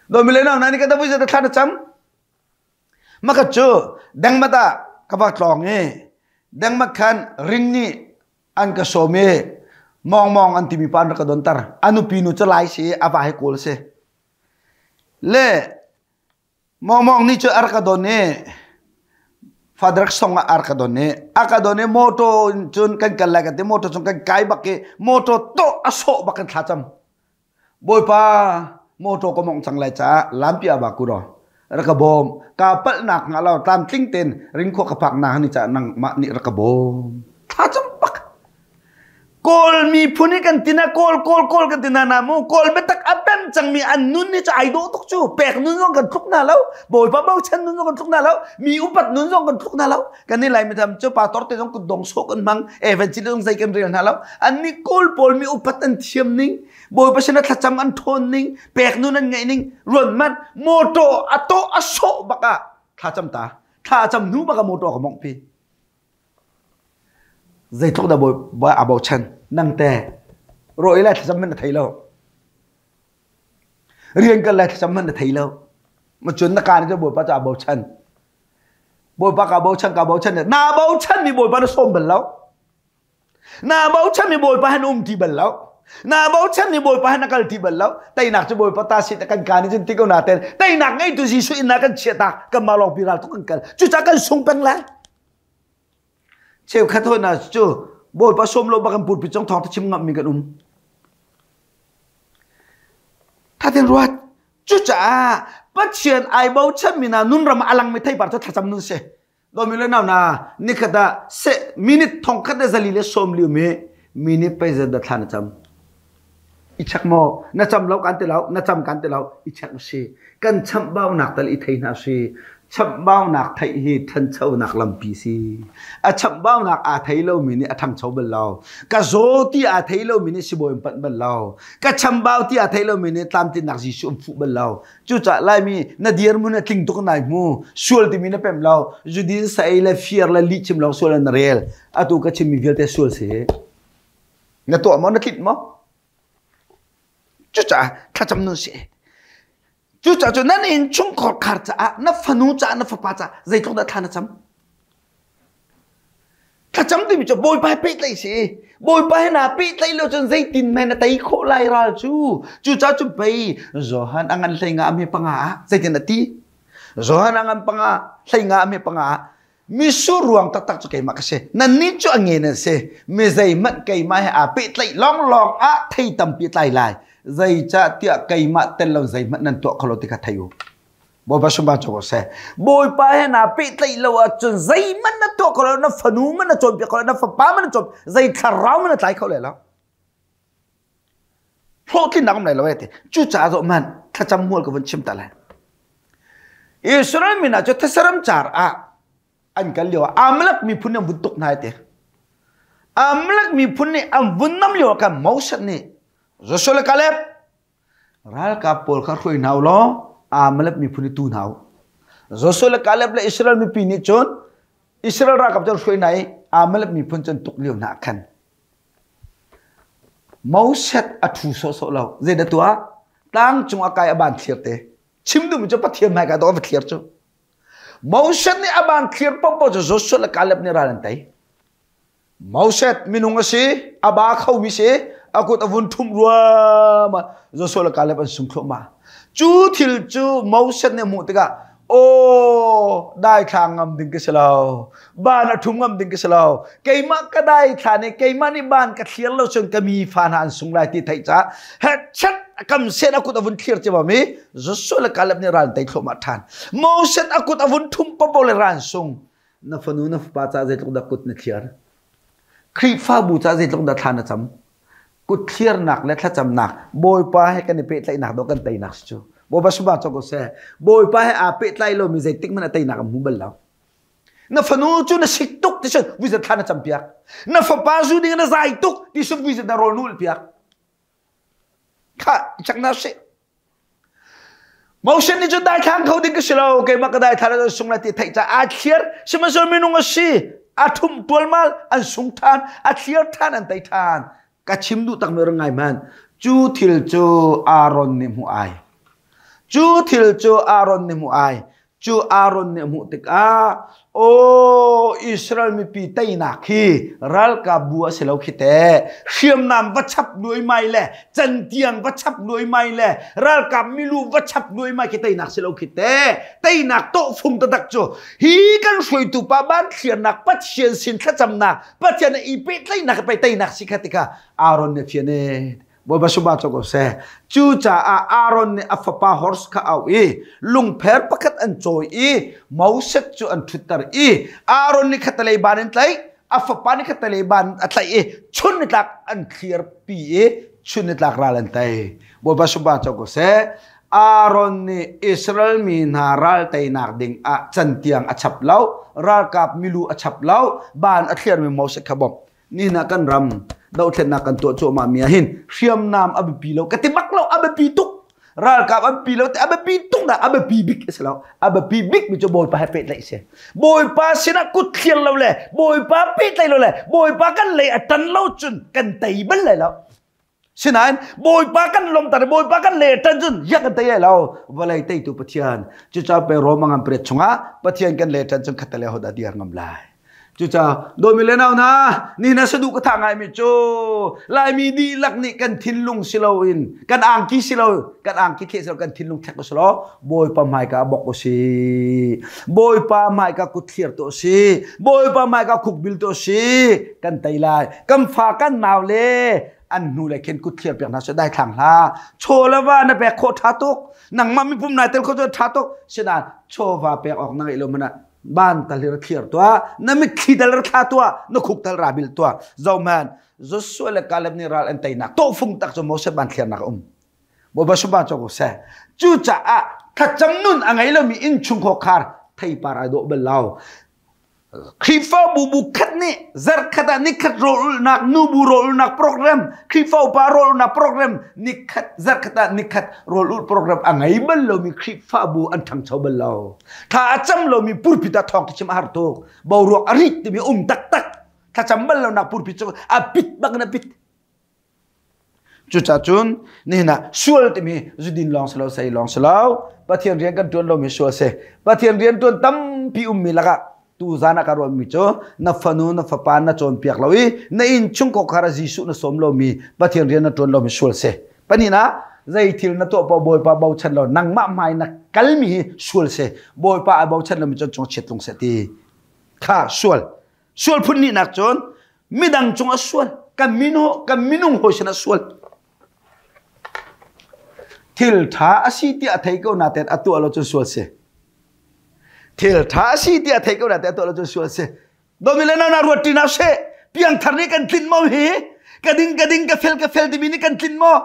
Dawmi le nau na nikhat ah vui zat thla na cam. Makhat cu dengmat ah ka va tlawng i dengmat khan ring nih an ka sawm i mawngmawng an timi pa an rak ka donter. A nupi nu cu lai si a va hi kawl si. Le mawngmawng nih cu a rak ka don i Father song ah a rak ka don i a ka don i motor in cun kan kal lai kan ti motor cung kan kai bak i motor tawh a sawh bak kan thlacam. Bawipa motor ka mawngh cang lai caah lampi ah ba ku raw rak ka bawm ka palhnak hnga lo tlamtling tein ringkhua ka phak na ni caah nangmah nih rak ka bawm thlacam bak Kawl miphun hi kan tina kawl kawl kawl kan tina na mu kawl biatak a pem cangmi an nun hi cu ai dawh tuk cu pek nun zong kan tluk na lo bawipa bochan nun zong kan tluk na lo mi upat nun zong kan tluk na lo kan ni lai mi tham cu pastor te zong kut dong sawh kan hmang evangelist zong zei kan rel hna lo an nih kawl pawl mi upat an thiam ning bawipa sin a thlacam an ṭhawn ning pek nun an ngeih ning ruan man motor a tawh a sawh bak ah thlacam ta thla cam hnu bak ah motor ka mongh pi Zeitluk dah bawi a bochan nang te rawi lai thlacam hmanh na thei lo rian kal lai thlacam hmanh na thei lo ma cun na kaa nih cun bawipa cu a bochan bawipa ka bochan ka bochan na bochan mi bawipa na sawm bal lo na bochan mi bawipa han um ti bal lo na bochan mi bawipa han kal ti bal lo teinak cu bawipa ta si kan kaa nih cun ti ko na ten teinak ngeitu Jesuh in na kan chiah ta kan mah lawng pi ral tuk kan kal cucaah kan sung peng lai Cheukhat hawi hna cu Bawipa sawm lo bak in pulpit cung thawng chim ngammi kan um. Thatin ruat. Cucaah Pathian ai bochanmi hna nunram ah a langmi theipar cu thlacam nun si. Dawmi le nau na nikhat ah se minute thongkhat le zali le sawm liu mi minute peizat dah thla na cam. I check maw na cam lo kan ti lo na cam kan ti lo i check si kan chamhbaunak tal i thei hna si chamhbaunak theih hi thanchonak lampi si a chamhbaunak aa thei lomi nih a thangcho bal lo ka zaw ti aa thei lomi nih sibawi an panh bal lo ka chambau ti aa thei lomi nih tlamtlinnak Jesuh an fuh bal lo cucaah laimi na dirhmun a tling tuk nai hmu sual timi na pemh lo zudin sa ei le fir le lih chim lawng sual an rel atu ka chimmi vialte sual si Na tuah maw na tlinh maw? Cucaah thlacam nun si. Cucaah cu nan inn chungkhar khar caah na fanu caah na fapa caah zeitluk dah thla na cam? Thlacam timi cu Bawipa he pehtlaih si. Bawipa he naa pehtlaih lo cun zeitin mei na tei khawh lai ral cu. Cucaah cu pei Johan a ngan hlei nga a hme panga ah zeitin a ti? Johan a ngan panga hlei nga a hme panga ah Misur ruang taktak cu keimah ka si. Nannih cu a nge nan si. Mi zeihmanh keimah he aa pehtlaih lawnglawng ah thei tampi tlai lai. Zeicahtiah keimah tel lo zeihmanh nan tuah kho lo ti kha thei u. Bawipa sumpa cu ko seh. Bawipa he naa pehtlaih lo ahcun zeihmanh na tuah kho lo, na fanu man na cawnpiak kho lo, na fapa man na cawn, zei thlarau man na tlai kho lai lo. Hlawhtlinnak um lai lo e ti. Cucaah zoh hmanh thlacam hmual ka vun chim ta lai. Israel mi hna cu thesaram car ah an kal lio ah Amalek miphun nih an vun tuk hna te. Amalek miphun nih an vun nam lio ah khan Moses nih Joshua le Caleb ralkap pawl kha hruai hna u law Amalek miphun hi tu hna u. Joshua le Caleb le Israel mipi nih cun Israel ralkap cu an hruai hna i Amalek miphun cu an tuk lio hna ah khan Moses a ṭhu sawhsawh lo. Zeidah tuah? Tlang cung a kai a ban thlir te. Chim duhmi cu Pathian hmaika dawh a va thlir cu. Moses nih a ban thlir paohpaoh cu Joshua le Caleb nih ral an tei. Moses minung a si, a ba khomi si, a kut a vun ṭhumh ruahmah. Joshua le Caleb an sung thluahmah. Cu thil cu Moses nih a hmuh tikah aw daithla ngam ding ka si lo ban a ṭhum ngam ding ka si lo keimah ka daithla nih keimah nih ban ka thlir lo cun ka mi fa hna an sung lai ti theih caah hechet kam sen a kut a vun thlir ciam i Joshua le Caleb nih ral tei thluahmah ṭhan Moses a kut a vun ṭhum popo le ran sung na fanu na fapa caah zeitluk dah kut na thliar Khrihfabu caah zeitluk dah thla na cam. Kutthliarnak le thlacamnak Bawipa he kan i pehtlaihnak dawh kan teinak si cu. Bawipa subah cawk ko seh. Bawipa he aa pehtlai lomi zeitik hmanh a teinak an hmu bal lo. Na fanu cu na sik tuk ti sun vui zat thla na campiak. Na fapa zu ding na zai tuk ti sun vui zat na rawl nul piak. Kha chak na si. Moses nih cun daithlang kho ding ka si lo keimah ka daithlang an sung lai ti theih caah aa thliar sihmanhsehlaw minung a si a thum tualmal an sung than a thliar than an tei than ka chim duh tak mi ngai hmanh cu thil cu Aaron nih hmuh ai cu thil cu Aaron nih hmuh ai Cu Aaron nih a hmuh tikah, Aw Israel mipi teinak hi ralkap bu a si lo khi teh. Hriamnam va chap luaimai le cantiang va chap luaimai le ralkap milu va chap luaimai khi teinak si lo khi teh. Teinak tawhfung taktak cu hi kan hruaitu pa ban thliarnak Pathian sin thlacamnak Pathian i pehtlaihnak pei teinak si kha tikha Aaron nih a fian e. Bawipa subah cu ko seh. Cucaah Aaron nih a fapa Hors kha auh i lungpher pakhat an cawi i Moses cu an ṭhutter i Aaron nih khattelei ban in tlaih, a fapa nih khattelei ban a tlaih i chun nitlak an thlirpi i chun nitlak ral an tei. Bawipa subah cu ko seh. Aaron nih Israel mi hna ral teinak ding ah cantiang a chap lo, ralkap milu a chap lo, ban a thliarmi Moses kha bawmh. Nihin ah kan ram dohthlennak kan tuah cuahmah mi ah hin hriamnam a biapi lo ka ti bak lo a biapi tuk ralkap a biapi lo a biapi tuk dah a biapi bik a si lo a biapi bik mi cu bawipa he pehtlaih si bawipa sinah kut thlir lo le bawipa pehtlaih lo le bawipa kan lei a tan lo cun kan tei bal lai lo Sinain Bawipa kan lawmter Bawipa kan le ṭan cun yak kan tei lai lo vawlei teitu Pathian cucaah pe Roma ngan pret chungah Pathian kan le ṭan cun khattelei hodah diar ngam lai cucaah dawmi le nau hna ni na sadu ka tha ngai mi cu Laimi dihlak nih kan thinlung si loin kan angki si lo kan angki thleh si lo kan thinlung thlek si lo Bawipa hmaika bok u si Bawipa hmaika kut thlir tu si Bawipa hmaika khukbil tu si kan tei lai kan fa kan nau le an hnu le khin kut thlir piak hna seh dai thlang hla chaw le va na pek khawh tha tuk nangmah mipum nai tel kho cu tha tuk sinain chaw va pek awk na ngeih lo mana ban tal hi ra thlir tuah na mitthli tal ra thla tuah na khuk tal ra bil tuah zohman Joshua le Caleb nih ral an teinak tawhfung tak cu Moses ban thliarnak a um Bawipa supa cawk ko seh cucaah thlacam nun a ngei lomi innchungkhar khar theipar ai dawh bal lo Khrihfabu bu khat nih zarhkhat ah nikhat rawlulhnak nubu rawlulhnak program Khrihfa upa rawlulhnak program nikhat zarhkhat ah nikhat rawlulh program a ngei bal lomi Khrihfabu an ṭhangcho bal lo. Thla a cam lomi pulpit ah thawng chim a har tuk. Boruak a rit timi um taktak. Thlacam bal lonak pulpit cu a pit bak in a pit. Cucacun nihin ah sual timi zudin lawng si lo sei lawng si lo Pathian rian kan ṭuan lomi sual si. Pathian rian ṭuan tampi ummi lakah tuzan ah ka ruahmi cu na fanu na fapa na cawnpiak lo i na inn chungkhar ah Jesuh na sawm lomi Pathian rian na ṭuan lomi sual si. Pahnihnak zei thil na tuah paoh Bawipa bochan lo nangmah hmai na kalmi hi sual si. Bawipa a bochan lomi cun cung chiat tlung seh ti kha sual. Sual phun hnihnak cun midang cung a sual kan minung kan minung hawi sin a sual thil tha a si tiah a thei ko naten a tuah lo cun sual si thil tha a si tiah a thei ko naten a tuah lo cun sual si domi le nana ruat ṭi na she piangthar nih kan tlin maw hi ka ding ka ding ka fel ka fel timi nih kan tlin maw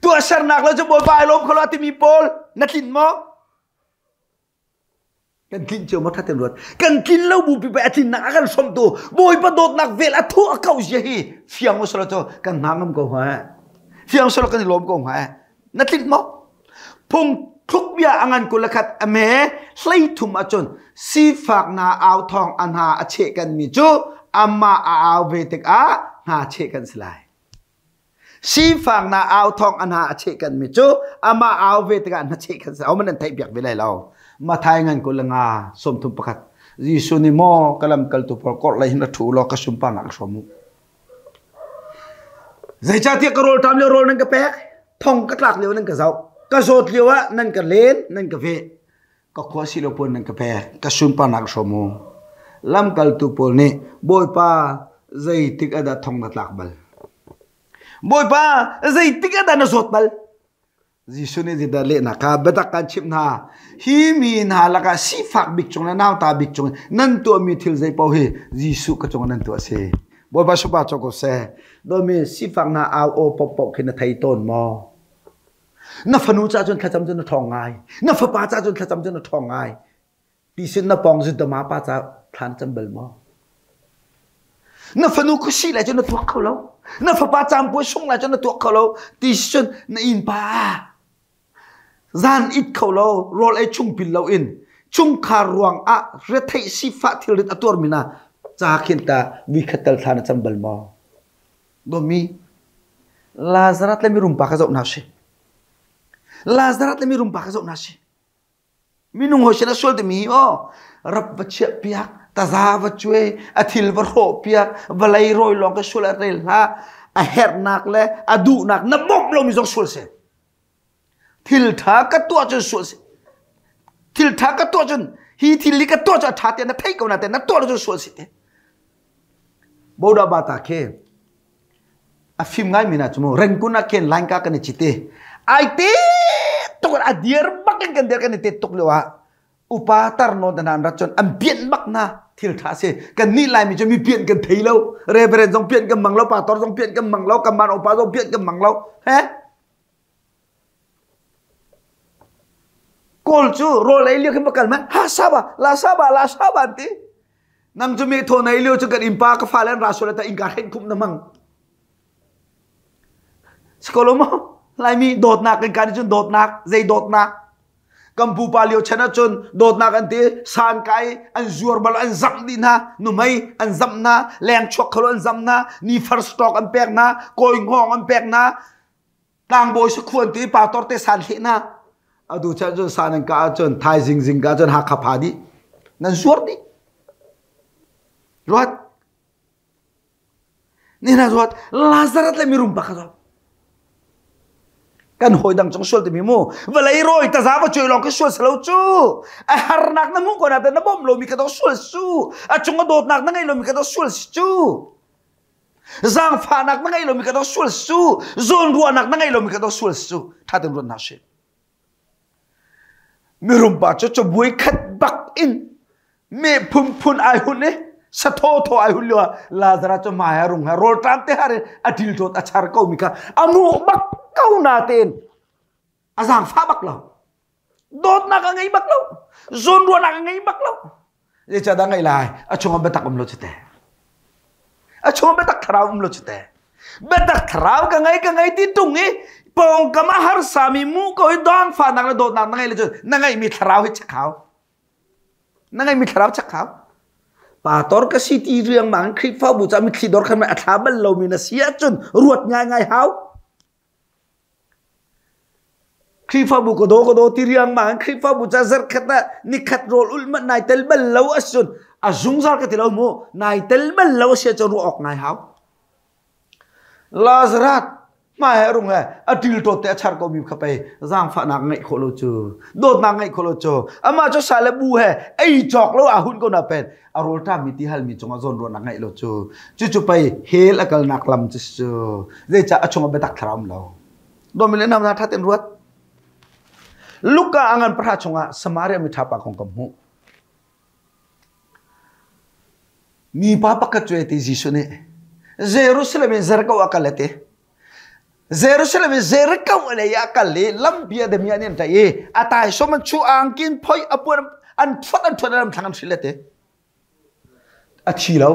tuahsernak lo cu bawipa ai lawm kho lo timi pawl na tlin maw Kan tlin cio ma thaten ruat. Kan tlin lo bu pi a tlinnak a kan hrawmtu Bawipa dawtnak vel a thu a kau zia hi fiang usala cu kan hna ngam ko hnga. Fiang usala kan i lawm ko hnga. Na tlin maw? Phung thluk bia a ngan kul khat a me hlei thum ahcun sifak na au thawng a hna a cheh kan mi cu amah a au ve tikah hna cheh kan si lai. Sifak na au thawng a hna a cheh kan mi cu amah au ve tikah hna cheh khan si man an theih piak ve lai lo. Mathai ngan kul nga 31 Jesuh nih maw ka lamkaltu pawl korh lei hin a ṭhu law ka sunparnak ka hrawm u. Zeicahtiah ka rawl ṭam lio rawl nan ka pek, thong ka tlak lio nan ka zoh, ka zawt lio ah nan ka len, nan ka veh. Ka khua si lo puan nan ka pek, ka sunparnak ka hrawm u. Lamkaltu pawl nih Bawipa zeitik ah dah thong na tlak bal? Bawipa zeitik ah dah na zawt bal? Jesuh nih zeidah lehnak kha biatak kan chimh hna. Hi mi hna lakah sifak bik cung le nauta bik cung nan tuahmi thil zei paoh hi Jesuh ka cungah nan tuah a si. Bawipa supa cho ko seh. Dawmi sifak hna au aw pop pop khi na thei tawn maw? Na fanu ca cun thlacam cu na ṭhawng ngai. Na fapa ca cun thlacam cu na ṭhawng ngai. Ti sin na pawng zudama pa ca thlan cam bal maw? Na fanu khuasi lai cu na tuak kho lo. Na fapa caampuai sung lai cu na tuak kho lo. Ti si cun na innpa zan it kho lo, rawl ei chung pil loin chungkhar ruang ah retheih sifah thilrit a tuarmi na ca khin ta vi khat tal thla na cam bal maw? Dawmi Lazarus le mirum pa kha zoh hna sih. Lazarus le mirum pa kha zoh hna sih. Minung hawi sin a sual timi hi aw rap va chiah piak, taza va cuai, a thil va hrawh piak, vawlei rawi lawng ka sual a rel hlah. A herhnak le a duhnak na bawmh lomi zong sual si. Thil ṭha ka tuah cun sual si. Thil ṭha ka tuah cun hi thil hi ka tuah cu a ṭha tiah na theih ko na te na tuah lo cun sual si te. Boda bata khe a fim ngai mi na cu mu rengkun ah khin line ka kan i cite ai te tuk a dir bak in kan dir kan i te tuk lio ah upa tar nawn te an rat cun an pian bak na thil tha si kan nih lai mi cu mi pian kan thei lo reverend zong pian kan mang lo pastor zong pian kan mang lo kan man upa zong pian kan mang lo he Kawl cu rawl ei lio khin va kal man ha saba la saba la saba an ti. Nang cu mi thaw nei lio cu kan innpa ka fale an ra sual ta innka hren khum na mang. Sikolo mo Laimi dawtnak kan kan cun dawtnak zei dawtnak kan pupa lio chan ahcun dawtnak an ti san kai an zuar bal an zamh dih hna nuhmei an zamh hna leng chuak kholo an zamh hna ni first stock an pek hna kawi ngawng an pek hna tlangbawi sakhuan ti pastor te san hleh na atu chan cun san an ka ahcun thaizing zing ka cun Hakha pha dih nan zuar dih ruat ni na ruat Lazarus le mirum pa kha zawt kan hawi dang cung sual timi mu vawlei rawi taza va cuai lawng khi sual salo cu a harnak na hmuh ko na na bawmh lomi kha to sual su a cung a dawtnak na ngei lomi kha to sual si cu Zaangfahnak na ngeih lomi ka dawt sual su. Zawnruahnak na ngeih lomi ka dawt sual su. Tha tein ruat hna sih. Mirum pa cu cabuai khat bak in me phunphun ai hun i sathaw thaw ai hun lio ah Lazarus cu hmai a rung ha rawlṭam te har in a ṭilṭawt a char ko mi kha a hmuh bak ko na tein a zaangfah bak lo. Dawtnak a ngei bak lo. Zawnruahnak a ngei bak lo. Zeicahdah ngeih lai? A chungah biatak um lo cu te. A chungah biatak thlarau um lo cu te. Biatak thlarau ka ngei ka ngei ti tung i pawngkam a harsami mu ko i dawngfahnak le dawtnak na ngei le cu na ngeihmi thlarau hi check hau. Na ngeihmi thlarau check hau. Pastor ka si ti riangmang Khrihfabu ca mitthli dor khan a thla bal lomi na si ahcun ruat ngaingai hau. Khrihfabu ka daw ka daw ti riangmang in Khrihfabu ca zarkhat ah nikhat rawl ulh manh nai tel bal lo ahcun a zungzal ka ti lo mu nai tel bal lo a si ahcun ruah awk ngai hau. Lazarus hmai he rung he a ṭil ṭawt te a char ko mi kha pei zaangfahnak ngeih khawh lo cu dawtnak ngeih khawh lo cu amah cu sa le bu he ei cawk lo a hun ko na pen a rawlṭam mi ti halmi cungah zawnruahnak ngeih lo cu cucu pei hell a kalnak lam cu si cu zeicah a chungah biatak thlarau um lo dawmi le nam na ṭhat in ruat Luka a ngan pahra chungah Samaria mi ṭha pa kong kan hmuh mipa pakhat cu ti Jesuh nih Jerusalem in Jericho a kal ati Jerusalem in Jericho lei ah kal i lampi a demi an in ṭai i a taisawm an chu angkin phoi a puan an thuat an thuat an thlang an hril ati A thi lo.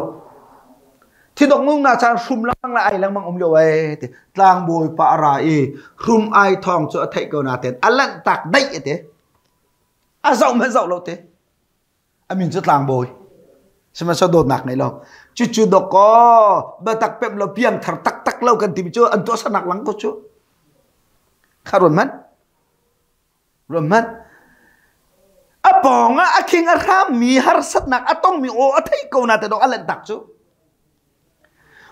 Thidok nung na caan hrum lengmang le ai lengmang um lio ai ti. Tlangbawi pa a ra i hrum ai thawng cu a theih ko nain a lanh tak daih a ti. A zoh hmanh zoh lo ti. A min cu tlangbawi. Sihmanhsehlaw dawtnak ngei lo. Cucu dawkaw biatak pemh lo piangthar taktak lo kan timi cu an tuahsernak lang ko cu. Kha ruat hmanh. Ruat hmanh. A pawng ah a khing a hrammi harsatnak a tongmi aw a theih ko na te dawh a lanh tak cu.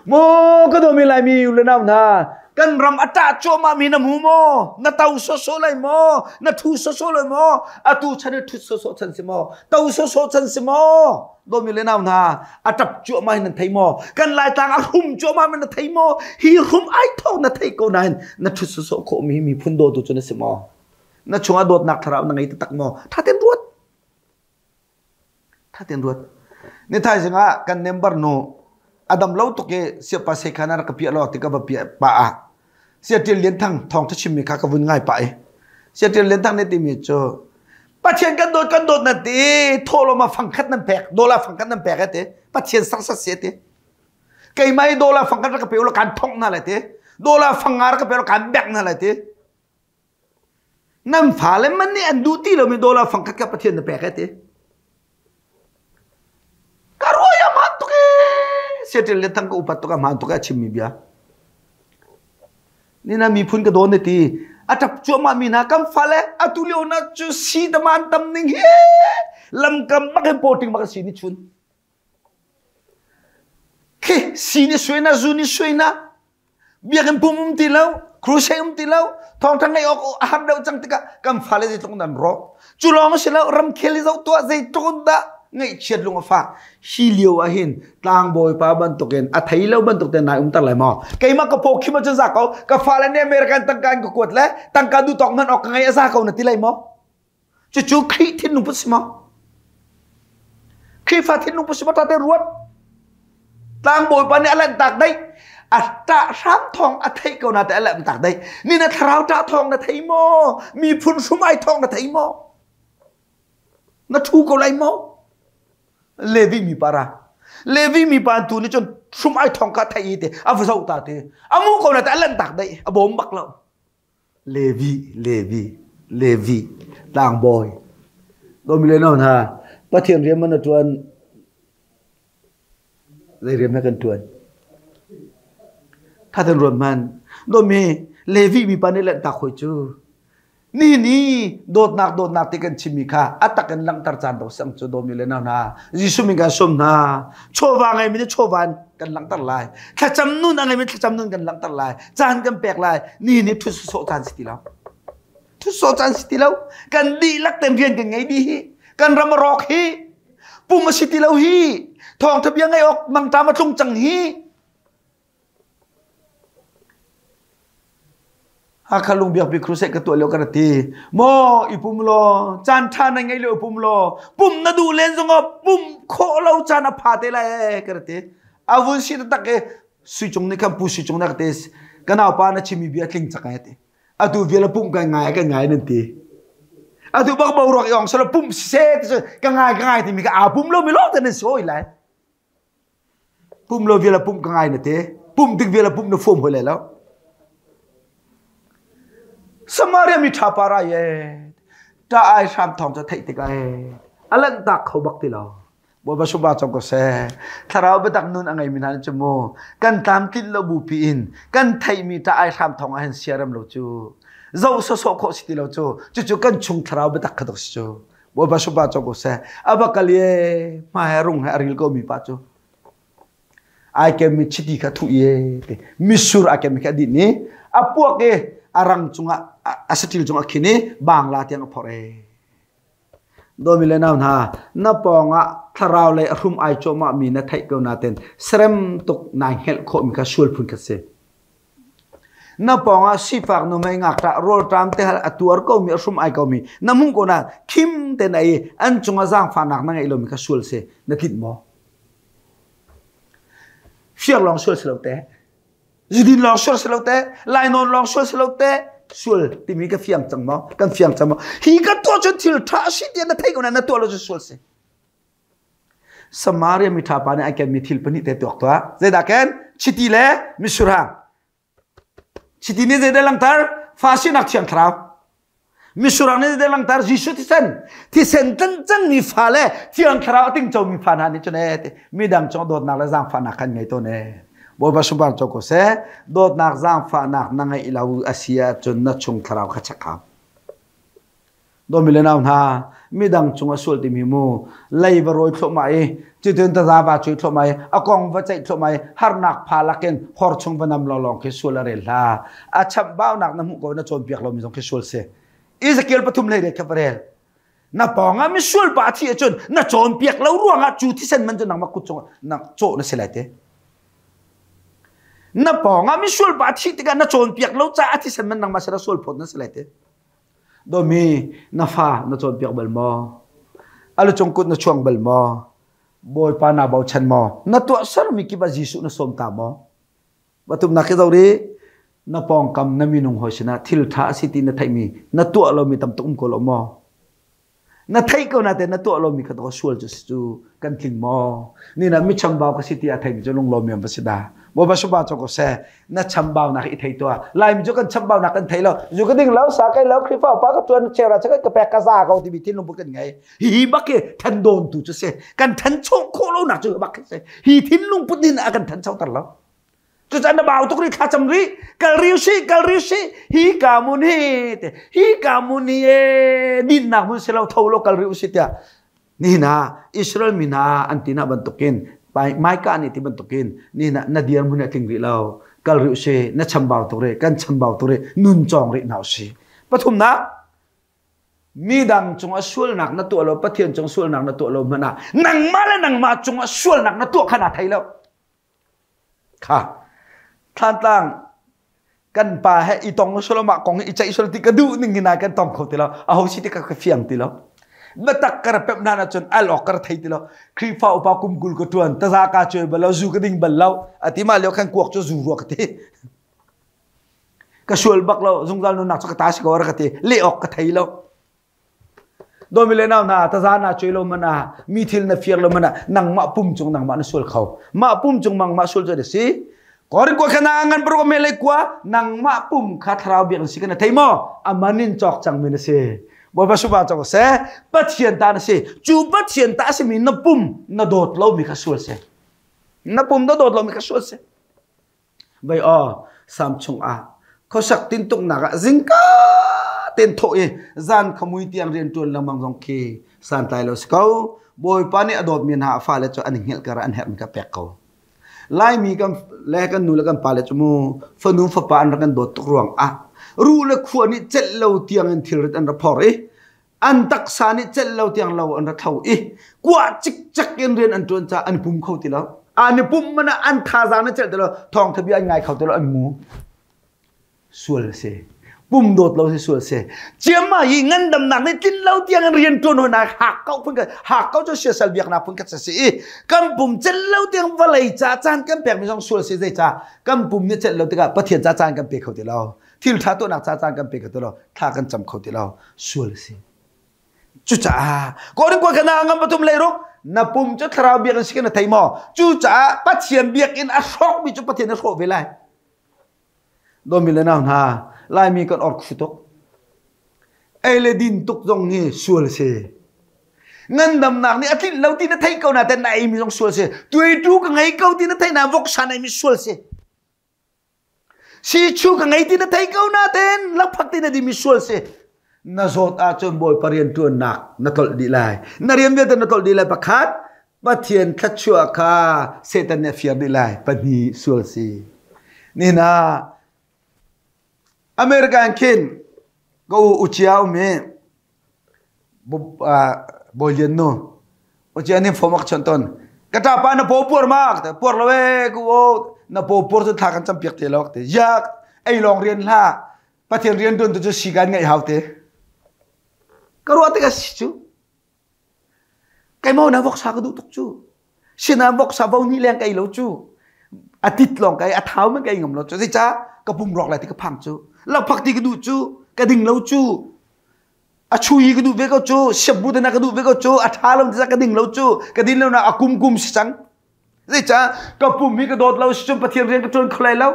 Maw ka dawmi Laimi u le nau hna, kan ram a ṭah cuahmah mi na hmu maw? Na to sawsawh lai maw? Na ṭhu sawsawh lai maw? Atu chan i ṭhut sawsawh chan si maw? To sawsawh chan si maw? Dawmi le nau hna, a ṭap cuahmah in nan thei maw? Kan Laitlang a hrum cuahmah in na thei maw? Hi hrum ai tho na thei ko nain na ṭhut sawsawh khawhmi miphun dawtu cu na si maw? Na chungah dawtnak thlarau na ngei taktak maw? Ṭha tein ruat. Ṭha tein ruat. Ni thaizing ah kan member nu. A dam lo tuk i siapa sekhan a rak ka piah lo ti ka va piah pah ah Sia Ṭial Lian Thang thawngṭha chimmi kha ka vun ngai pah i Sia Ṭial Lian Thang nih timi cu Pathian kan dawt kan dawt nan ti thawhlawm ah fangkhat nan pek dollar fangkhat nan pek ti Pathian sangsat si ti keimah i dollar fangkhat rak ka pe ulaw kan thongh hna lai ti dollar fanga rak ka pe ulaw kan bek hna lai ti Nan fale man nih an duh ti lomi dollar fangkhat kha Pathian na pek e ti. Ka ruai a hmaan tuk ee. Seṭil le thang ka upat tuk a hmaan tuk e a chimmi bia. Nina miphun ka dawn ne ti. A ṭap cuahmah mi hna kan fale atu lio na cu si taman tam ning hi lamkam bak hin poting bak si ni chun. Khi si ni suai na zu ni suai na biakinn pum um ti lo crusade um ti lo thawngtha ngeih awk a har deuh cang tikah kan fale zeitluk nan rawk cu lawng a si lo ramkhel i zoh tuah zeitluk dah ngaihchiat lung a fak hi lio ah hin tlangbawi pa bantukin a thei lo bantuk te nai umter lai maw keimah ka paw khim ahcun za ko ka fale nih American tangka in ka kuat le tangka duh tawk hman awk ka ngei a za ko na ti lai maw Cucu Khrih thinlung put si maw? Khrihfa thinlung put si maw? Ṭha tein ruat. Tlangbawipa nih a lanhtak daih. A ṭah hram thawng a theih ko na te a lanhtak daih. Ni na thlarau ṭah thawng na thei maw? Miphun hrum ai thawng na thei maw? Na ṭhu ko lai maw? Levi mi para. Levi mi pa tu nih cun hrum ai thawng ka thei i te a va zoh ta te. A mu ko na te a lanhtak daih. A bawm bak lo. Levi, Levi, Levi, tlangbawi. Dawmi le nau hna, Pathian rian man na ṭuan, zei rian na kan ṭuan? Thatan ruat man. Dawmi, Levi mipa nih lanhtak hawi cu ni ni dawtnak dawtnak ti kan chimmi kha a tak in langhter caan do sang cu dawmi le nau hna Jesuh min kan sawm hna chawva ngeimi nih chawva in kan langhter lai thlacam nun a ngeimi thlacam nun kan langhter lai caan kan pek lai ni ni thut sawh caan si ti lo thut sawh caan si ti lo kan dihlak ten rian kan ngei dih hi kan ram a rawk hi pum a si ti lo hi thawngtha bia ngai awk mangṭam a tlung cang hi Hakha lungbiakpi crusade ka tuah lio ka ra ti. Maw i pum law, caan ṭha na ngei lio i pum law, pum na duh len zongah pum khawh lo caan a pha te lai ka ra ti. A vun si taktak i Sui Cung nih khan Pu Sui Cung na ka ti. Ka naupa na chimmi bia tling cak ai ti. Atu vial pum ka ngai ka ngai nan ti. Atu bak boruak i ong sala pum siseh ti ka ngai ka ngai timi ka aa pum lo mi lawng te nan si hoi lai. Pum lo vial a pumh ka ngai na te. Pumh tik vial a pumh na fom hoi lai lo. Samaria mi ṭha pa ra ye. Ṭa ai hram thawng cu theih tik ai. A lanh tak kho bak ti lo. Bawipa suba cong ko seh. Thlarau biatak nun a ngeimi hna cu mu kan tlamtlinh lo bupi in kan theihmi ṭa ai hram thawng ah hin siarem lo cu. Zoh sawsawh khawh si ti lo cu. Cucu kan chung thlarau biatak kha tuk si cu. Bawipa supa cawk u seh. A va kal i hma he rung he a ril ko mi pa cu. Ai kem mi chiti kha thuh i ti. Misur a kem mi kha din i a puak i a rang cungah a saṭil cungah khin i bangla tiang a phorh e. Dawmi le nau hna, na pawngah thlarau lei a hrum ai cuahmah mi na theih ko naten serem tuk nai hngelh khawh mi kha sual phun kha si. Na pawngah sifak nuhmei ngakṭah rawlṭam te hal a tuar komi a hrum ai komi na hmuh ko na khim te na i an cungah zaangfahnak na ngeih lomi kha sual si na tlinh maw? Fir lawng sual si lo te zudin lawng sual si lo te lainawn lawng sual si lo te sual timi ka fiang cang maw kan fiang cang maw hi ka tuah cun thil ṭha si tiah na theih ko na na tuah lo cu sual si Samaria mi ṭha pa nih a kenmi thil pahnih te tuak tuah. Zeidah ken? Chiti le misurhang. Chiti nih zeidah langhter? Fa sinak thiang thlarau. Misurhang nih zeidah langhter? Jesuh thisen. Thisen tlan cangmi fa le thiang thlarau a tingcomi fa hna nih cun ee midang cung dawtnak le zaangfahnak kan ngei tawn ee. Bawipa sunpar co ko seh. Dawtnak zaangfahnak na ngeih lo a si ahcun na chung thlarau kha check hau. Dawmi le nau hna, midang cung a sual timi mu, lei va rawi thluahmah i, cutin taza va cuai thluahmah i, a kong va ceih thluahmah i, harnak pha lakin hor chung va nam lawnglawng khi sual a rel hlah. A chamhbaunak na hmuh ko na cawnpiak lomi zong khi sual si. Ezekiel pathum hlei kha va rel. Na pawngah misual pa a thi ahcun na cawnpiak lo ruangah cu thisen man cu nangmah kut cungah na cawh na si lai te. Na pawngah misual pa a thih tikah na cawnpiak lo caah thisen man nangmah sinah sual phawt na si lai te. Dawmi, na fa na cawnpiak bal maw? A lucung kut na chuang bal maw? Bawipa naa bochan maw? Na tuahsermi kip ah Jesuh na sawm ta maw? Pathumnak hi zoh rih. Na pawngkam na minung hawi sinah thil ṭha a si ti na theihmi na tuah lomi tam tuk um ko lo maw? Na theih ko natein na tuah lomi kha tawk sual cu si cu kan tling maw? Ni na mi chambau ka si ti a theimi cu lunglawm mi va si dah. Bawipa supa cu ko seh. Na chambaunak i thei tuah. Laimi cu kan chambaunak kan thei lo. Zu ka ding lo, sa kai lo, Khrihfa upa ka ṭuan, chera chakhat ka pek ka za ko timi thinlung put kan ngei. Hihi bak hi than dawn tu cu si. Kan thancho khawh lonak cu bak hi si. Hi thinlung put nih a kan thanchoter lo. Cucaah na bau tuk ri thlacam ri kal ri si kal ri si hi ka mun hi te hi ka mun hi e dinnak mun si lo tho lo kal ri si tiah nihin ah Israel mi hna an ti na bantukin Maika nih ti bantukin nihin ah na dir mun a tling rih lo kal ri si na chambau tuk ri kan chambau tuk ri nun cawng rih hna si pathumnak midang cungah sualnak na tuah lo Pathian cung sualnak na tuah lo hmanh ah nangmah le nangmah cungah sualnak na tuah kha naa thei lo Kha Thlantlang kan pa he i tong solo mah kong i ceih solo ti ka duh ning hin kan tong kho ti lo aho si ti ka ka fiang ti lo biatak ka ra pep na cun al awk ka ra thei ti lo Khrihfa upa kum 20 ka tuan taza ka cuai bal lo zu ka ding bal lo ati ma lio khan kuak cu zu rua ka ti ka sual bak lo zungzal nunnak cu ka ta si ko ra ka ti leh awk ka thei lo Dawmi le nau hna, taza na cuai lo man ah, mi thil na fir lo man ah, nangmah pum cung nangmah na sual kho. Mah pum cung mangmah sual cu a si. Korin kua khana ngan paruk me le kua nangmah pum kha thlarau biak na si kana thei maw? Aman in cawk cang mi na si. Bawipa suba cawk se Pathian ta na si. Cu Pathian ta a simi na pum na dawt lo mi kha sual si. Na pum na dawt lo mi kha sual si. Vei aw sam chungah khuasak tintuknak ah zingka ten thawh i zan khamui tiang rian ṭuan lengmang zong khi santlai lo si ko. Bawipa nih a dawtmi hna a fale cu an i hngelh kar ah an herhmi kha pek ko. Laimi kan le kan nu le kan pale cu mu fanu fapa an rak kan dawt tuk ruang ah ruh le khua nih celh lo tiang in thilrit an ra phor i an taksa nih celh lo tiang lo an ra tho i kuah cikcek in rian an ṭuan caah an pum kho ti lo an i pum man ah an thazaang na celh ti lo thawngtha bia an ngai kho ti lo an mu sual a si pum dawt lo si sual si ciamma hi ngandamnak nih tlin lo tiang in rian ṭuan hoi nak hak ko phun hak ko cu siasal biaknak phun khat si i kan pum celh lo tiang vawlei ca caan kan pek mi zong sual si zei ca kan pum nih celh lo tikah Pathian ca caan kan pe kho ti lo thil ṭha tuahnak ca caan kan pe kho ti lo thla kan cam kho ti lo sual a si cucaah Korin kua kana ngam pathum leiruk na pum cu thlarau biakinn si na thei maw cucaah Pathian biakinn a hrawkmi cu Pathian a hrawh ve lai Dawmi le nau hna Laimi kan or khu tuk ei le din tuk zong hi sual a si ngandamnak nih a tlinh lo ti na theih ko na ten na ei mi zong sual si tuaitu ka ngei ko ti na theih na voksa na ei mi sual si Sichu ka ngei ti na thei ko nain lakphak ti na dimi sual si. Na zawt ahcun Bawipa rian ṭuannak na tlolh dih lai. Na rian vialte na tlolh dih lai. Pakhat, Pathian thluachuah kha Satan nih a fir dih lai. Pahnih, sual si. Nihin ah America in khin ka u Ucia um i Bawi Lian nu Ucia nih form a ka chawnh tawn. Ka ṭapa na paw puar ma? Ka ti. Puar lo ee ku aw na paw puar cu thla kan cam piak te lo ka ti. Yak ei lawng rian hlah. Pathian rian ṭuan tu cu si kan ngeih hau te. Ka ruah tikah si cu. Keimah na voksa ka duh tuk cu. Sinain voksa vo hnih leng ka ei lo cu. A tit lawng ka ei, a thau man ka ei ngam lo cu. Zeicah ka pum rawk lai ti ka phang cu. Lakphak ti ka duh cu, ka ding lo cu. A chui ka duh ve ko cu, siapbu te na ka duh ve ko cu, a ṭha lo ti ka ding lo cu, ka din lo na a kum kum si cang. Zeicah ka pum hi ka dawt lo si cun Pathian rian ka ṭuan kho lai lo.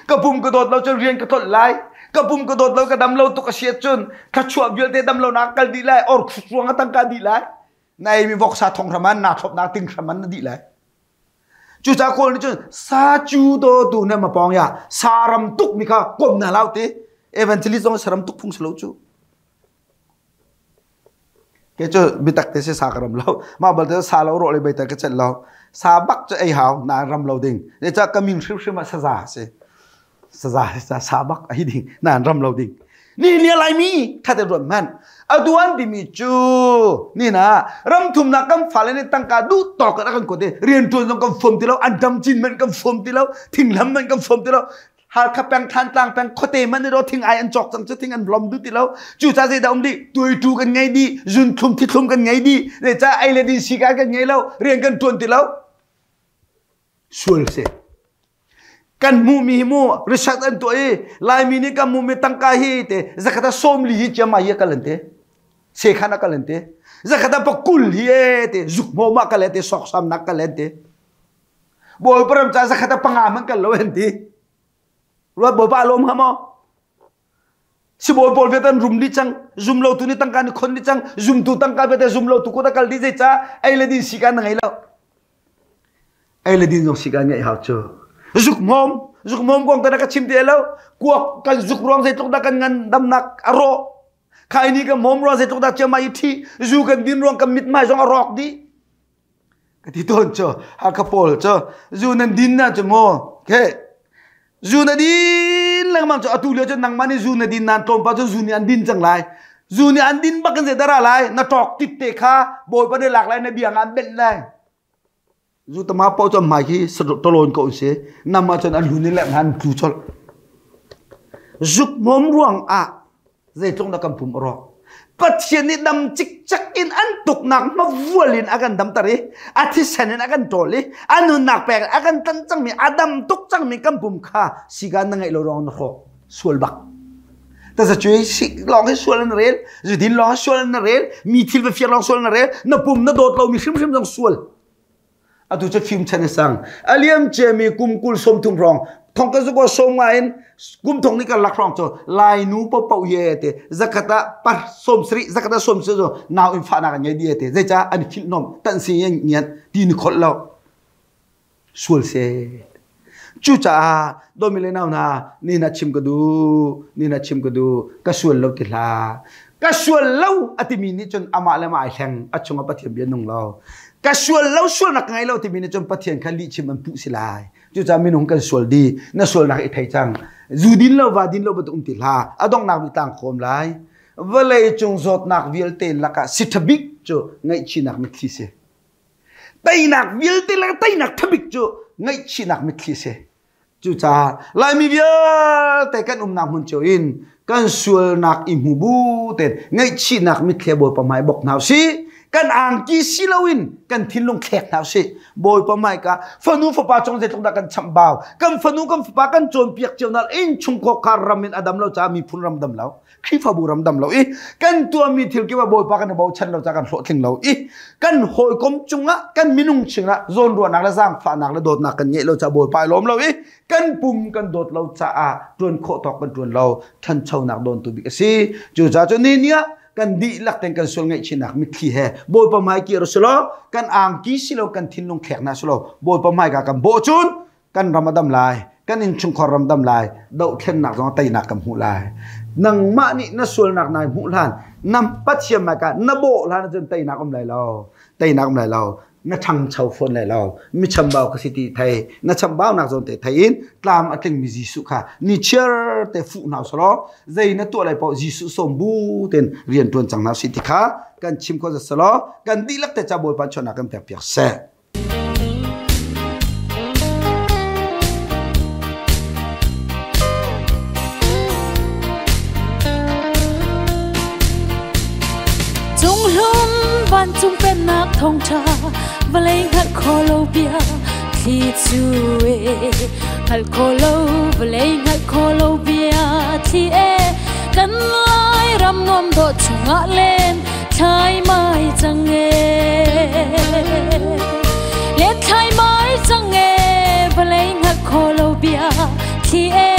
Ka pum ka dawt lo cun rian ka tlolh lai. Ka pum ka dawt lo ka dam lo tuk a si ahcun thluachuah vialte dam lo nak kal dih lai or ruang a tangka dih lai. Na ei mi voksa thong hram an na thlopnak ting hram an na dih lai. Cucaah Kawl nih cun sa cu do tu ne ma pawng ya saram tuk mi kha kom na lau ti evangelist zong saram tuk phung si lo cu. Ke cu bitak te si sa ka ram lo. Mah balte sa lo rawh le beiter ka celh lo. Sa bak cu ei hau na ram lo ding. Zeicah ka min hrimhrim ah saza si. Saza sa sa bak a hi ding na ram lo ding. Ni ni Laimi thate ruat hmanh. Atu an timi cu ni na ram thumnak kan fale nih tangka duh tawk in a kan kuat i rian ṭuan zong kan fom ti lo, an dam cin man kan fom ti lo, thinglam man kan fom ti lo. Halkha peng Thantlang peng khuate man ro thing ai an cawk cang cu thing an blom du ti lo cu ca zei dah um dih tuitu kan ngei dih zunthlum thithlum kan ngei dih zeicah ei le din sikai kan ngei lo rian kan tuan ti lo sual si kan hmuhmi hi mu research an tuah i Laimi nih kan hmuhmi tangka hi te zakhat ah 40 hi chiama hi a kal an te sekhan a kal an te zakhat ah pakul hi e te zuk hmawm ah kal te sawksam nak kal an te Bawipa ram ca zakhat ah panga hmanh kal lo an ti. Ruat Bawipa a lawm hnga maw? Sibawi pawl vialte an rum dih cang, zum lo tu nih tangka nih khon dih cang, zumtu tangka vialte zum lo tu kut a kal dih zeicah ei le din sikan na ngei lo. Ei le din zong sikan ngeih hau cu. Zuk hmawm, zuk hmawm kong ka na ka chim ti lo. Kuak kan zuk ruang zeitluk dah kan ngan damnak a rawh. Khai ni kan hmawm ruang zeitluk dah chiamai i thi, zu kan din ruang kan mithmai zong a rawk dih. Ka ti tawn cu Hakha pawl cu zu nan din na cu mu ke zu na din lengmang cu atu lio cu nangmah nih zu na din nan tlawmpal cu zu nih an din cang lai zu nih an din bak in zei dara lai na ṭawk tit te kha bawipa nih lak lai na biang ah an benh lai zu tama pau cu hmai khi toloin ko si nam ah cun an hlun in le an tlu colh zuk mom ruang ah Zeitluk na kan pum a rawk. Pathian nih dam cikcek in an tuknak hmavual in a kan damter i a thisen in a kan ṭawl i a nunnak pek a kan tlanh cangmi a dam tuk cangmi kan pum kha sikan na ngeih lo ruang na hrawk sual bak. Taza cuai si lawng hi sual na rel, zudin lawng hi sual na rel, mi thil va fir lawng sual na rel, na pum na dawt lomi hrimhrim zong sual. Atu cu fim chan a sang. A liam ciami kum 20 30 hrawng thong ka zuko som nga in kum thong ni kan lak hrawng cu lai nu popo ye te zakhat ah par som sri zakhat ah som sri zo nau in fa nak an ngei di te zeica an philh nom tan si yen ngian ti ni khol lo sual se Cucaah dawmi le nau hna, ni na chim ka duh, ni na chim ka duh, ka sual lo ti hlah. Ka sual lo a timi nih cun amah le amah ai hleng, a chungah Pathian bia nung lo. Ka sual lo, sualnak ka ngei lo timi nih cun Pathian kha lihchim an puh si lai. Cucaah minung kan sual dih, na sualnak i thei cang. Zu din lo, va din lo bantuk um ti hlah. A donghnak bik tlang khawm lai. Vawlei cung zawtnak vialte lakah si ṭha bik cu ngaihchihnak mitthli si. Teinak vialte le teinak thabik cu ngaihchihnak mitthli si. Cucaah Laimi vialte kan umnak hmun cio in kan sualnak i hmu bu tein ngaihchihnak mitthli Bawipa hmai bok hna usih. Kan angki si loin kan thinlung thlek hna usih. Bawipa hmaika fanu fapa cung zeitluk dah kan chamhbau. Kan fanu kan fapa kan cawnpiak cio hna inn chungkhar khar ram in a dam lo caah miphun ram dam lo. Khrihfabu ram dam lo i kan tuahmi thil kip ah Bawipa kan i bochan lo caah kan hlawhtling lo i kan hawikom cungah kan minung chungah zawnruahnak le zaangfahnak le dawtnak kan ngeih lo caah Bawipa i lawm lo i kan pum kan dawt lo caah ṭuan khawh tawk kan ṭuan lo ṭhanchonak dawntu bik a si. Cucaah cu ni ni ah kan dihlak ten kan sual ngaihchihnak mitthli he Bawipa hmai kir usulaw kan angki si lo kan thinlung thlek hna silo Bawipa hmai ka kan bawh cun kan ram a dam lai kan innchungkhar ram dam lai dohthlennak zong teinak kan hmuh lai nangmah nih na sualnak nai hmuh hlan na pathian mai ka na bawh hlan cun teinak um lai lo teinak um lai lo na ṭhangcho fawn lai lo mi chambau ka si ti thei na chambaunak zawn te thei in tlam a tlingmi Jesuh kha ni chiar te fuh hna selaw zei na tuah lai paoh Jesuh sawm bu ten rian ṭuan cang hna si ti kha kan chim kho selaw kan dihlak te ca Bawipa chawnak kan pek piak seh. Cunghlum vancung pennak thawngṭha vawlei hngalh kho lo bia thli cu e hngalh kho lo vawlei hngalh kho lo bia thli e kan lai ram nuam dawh chungah len thlai mai cang e len thlai mai cang e vawlei hngalh kho lo bia thli e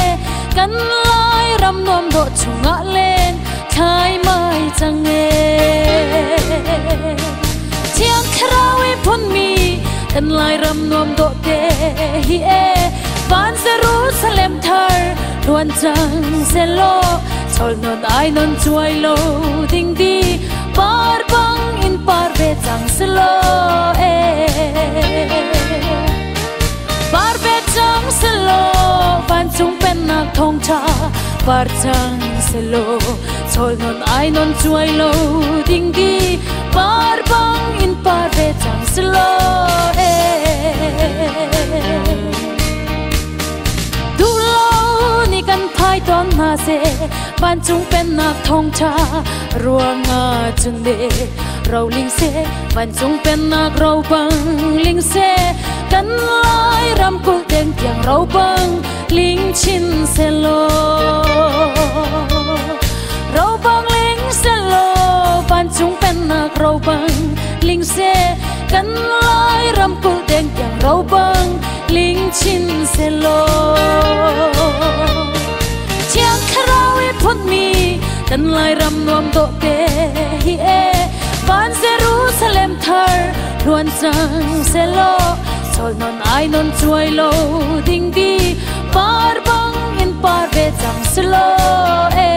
kan lai ram nuam dawh chungah len thlai mai cang e thiang thlarau i phunmi kan lai ram nuam dawh te hi e van Jerusalem thar luan cang selaw chol non ai non chuai lo ding di par bang in par ve cang selaw e par ve cang selaw vancung pennak thawngtha par cang selaw chol non ai non chuai lo ding di par bang in par ve cang selaw e duh lo. tawn hna seh vancung pennak thawngṭha ruangah cun le roling seh vancung pennak ro bang ling seh kan lai ramkulh deng tiang ro bang ling chin selaw ro bang ling selaw vancung pennak ro bang ling seh kan lai ramkulh deng tiang ro bang ling chin selaw Thiang Thlarau i phunmi kan Lairam nuam dawh te hi e van Jerusalem thar hluan cang selaw chawl non ai non chuai lo ding di par bang in par ve cang selaw e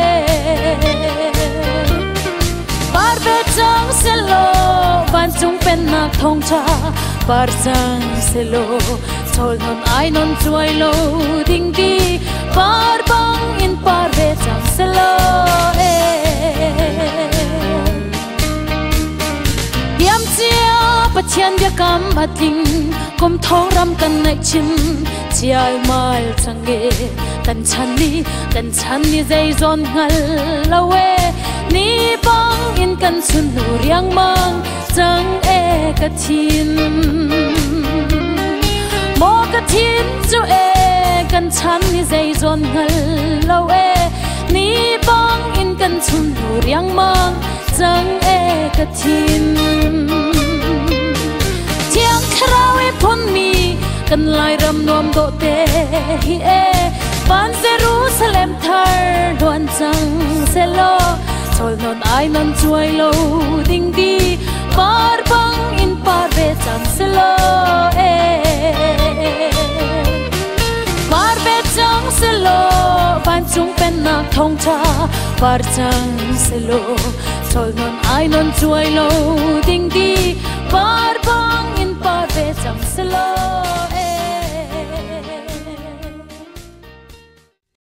par ve cang selaw vancung pennak thawngṭha par cang selaw chawl non ai non chuai lo ding di par bang in par ve cang selaw e Diam cia Pathian biakam a tling kum thong ram kan ngaih chin chial mal cang e kan chan ni kan chan ni zei zawn hngal lo e ni bang in kan chun nu riangmang cang e ka thin maw ka thin cu e kan chan ni zei zawn hngal lo e ni bang in kan chun nu riangmang cang e ka thin Thiang Thlarau i phunmi kan Lairam nuam dawh te hi e van Jerusalem thar hluan cang selaw chawl non ai non chuai lo ding di par bang in par ve cang selaw e par ve cang selaw vancung pennak thawngṭha par cang selaw chawl non ai non chuai lo ding di par bang in par ve cang selaw e.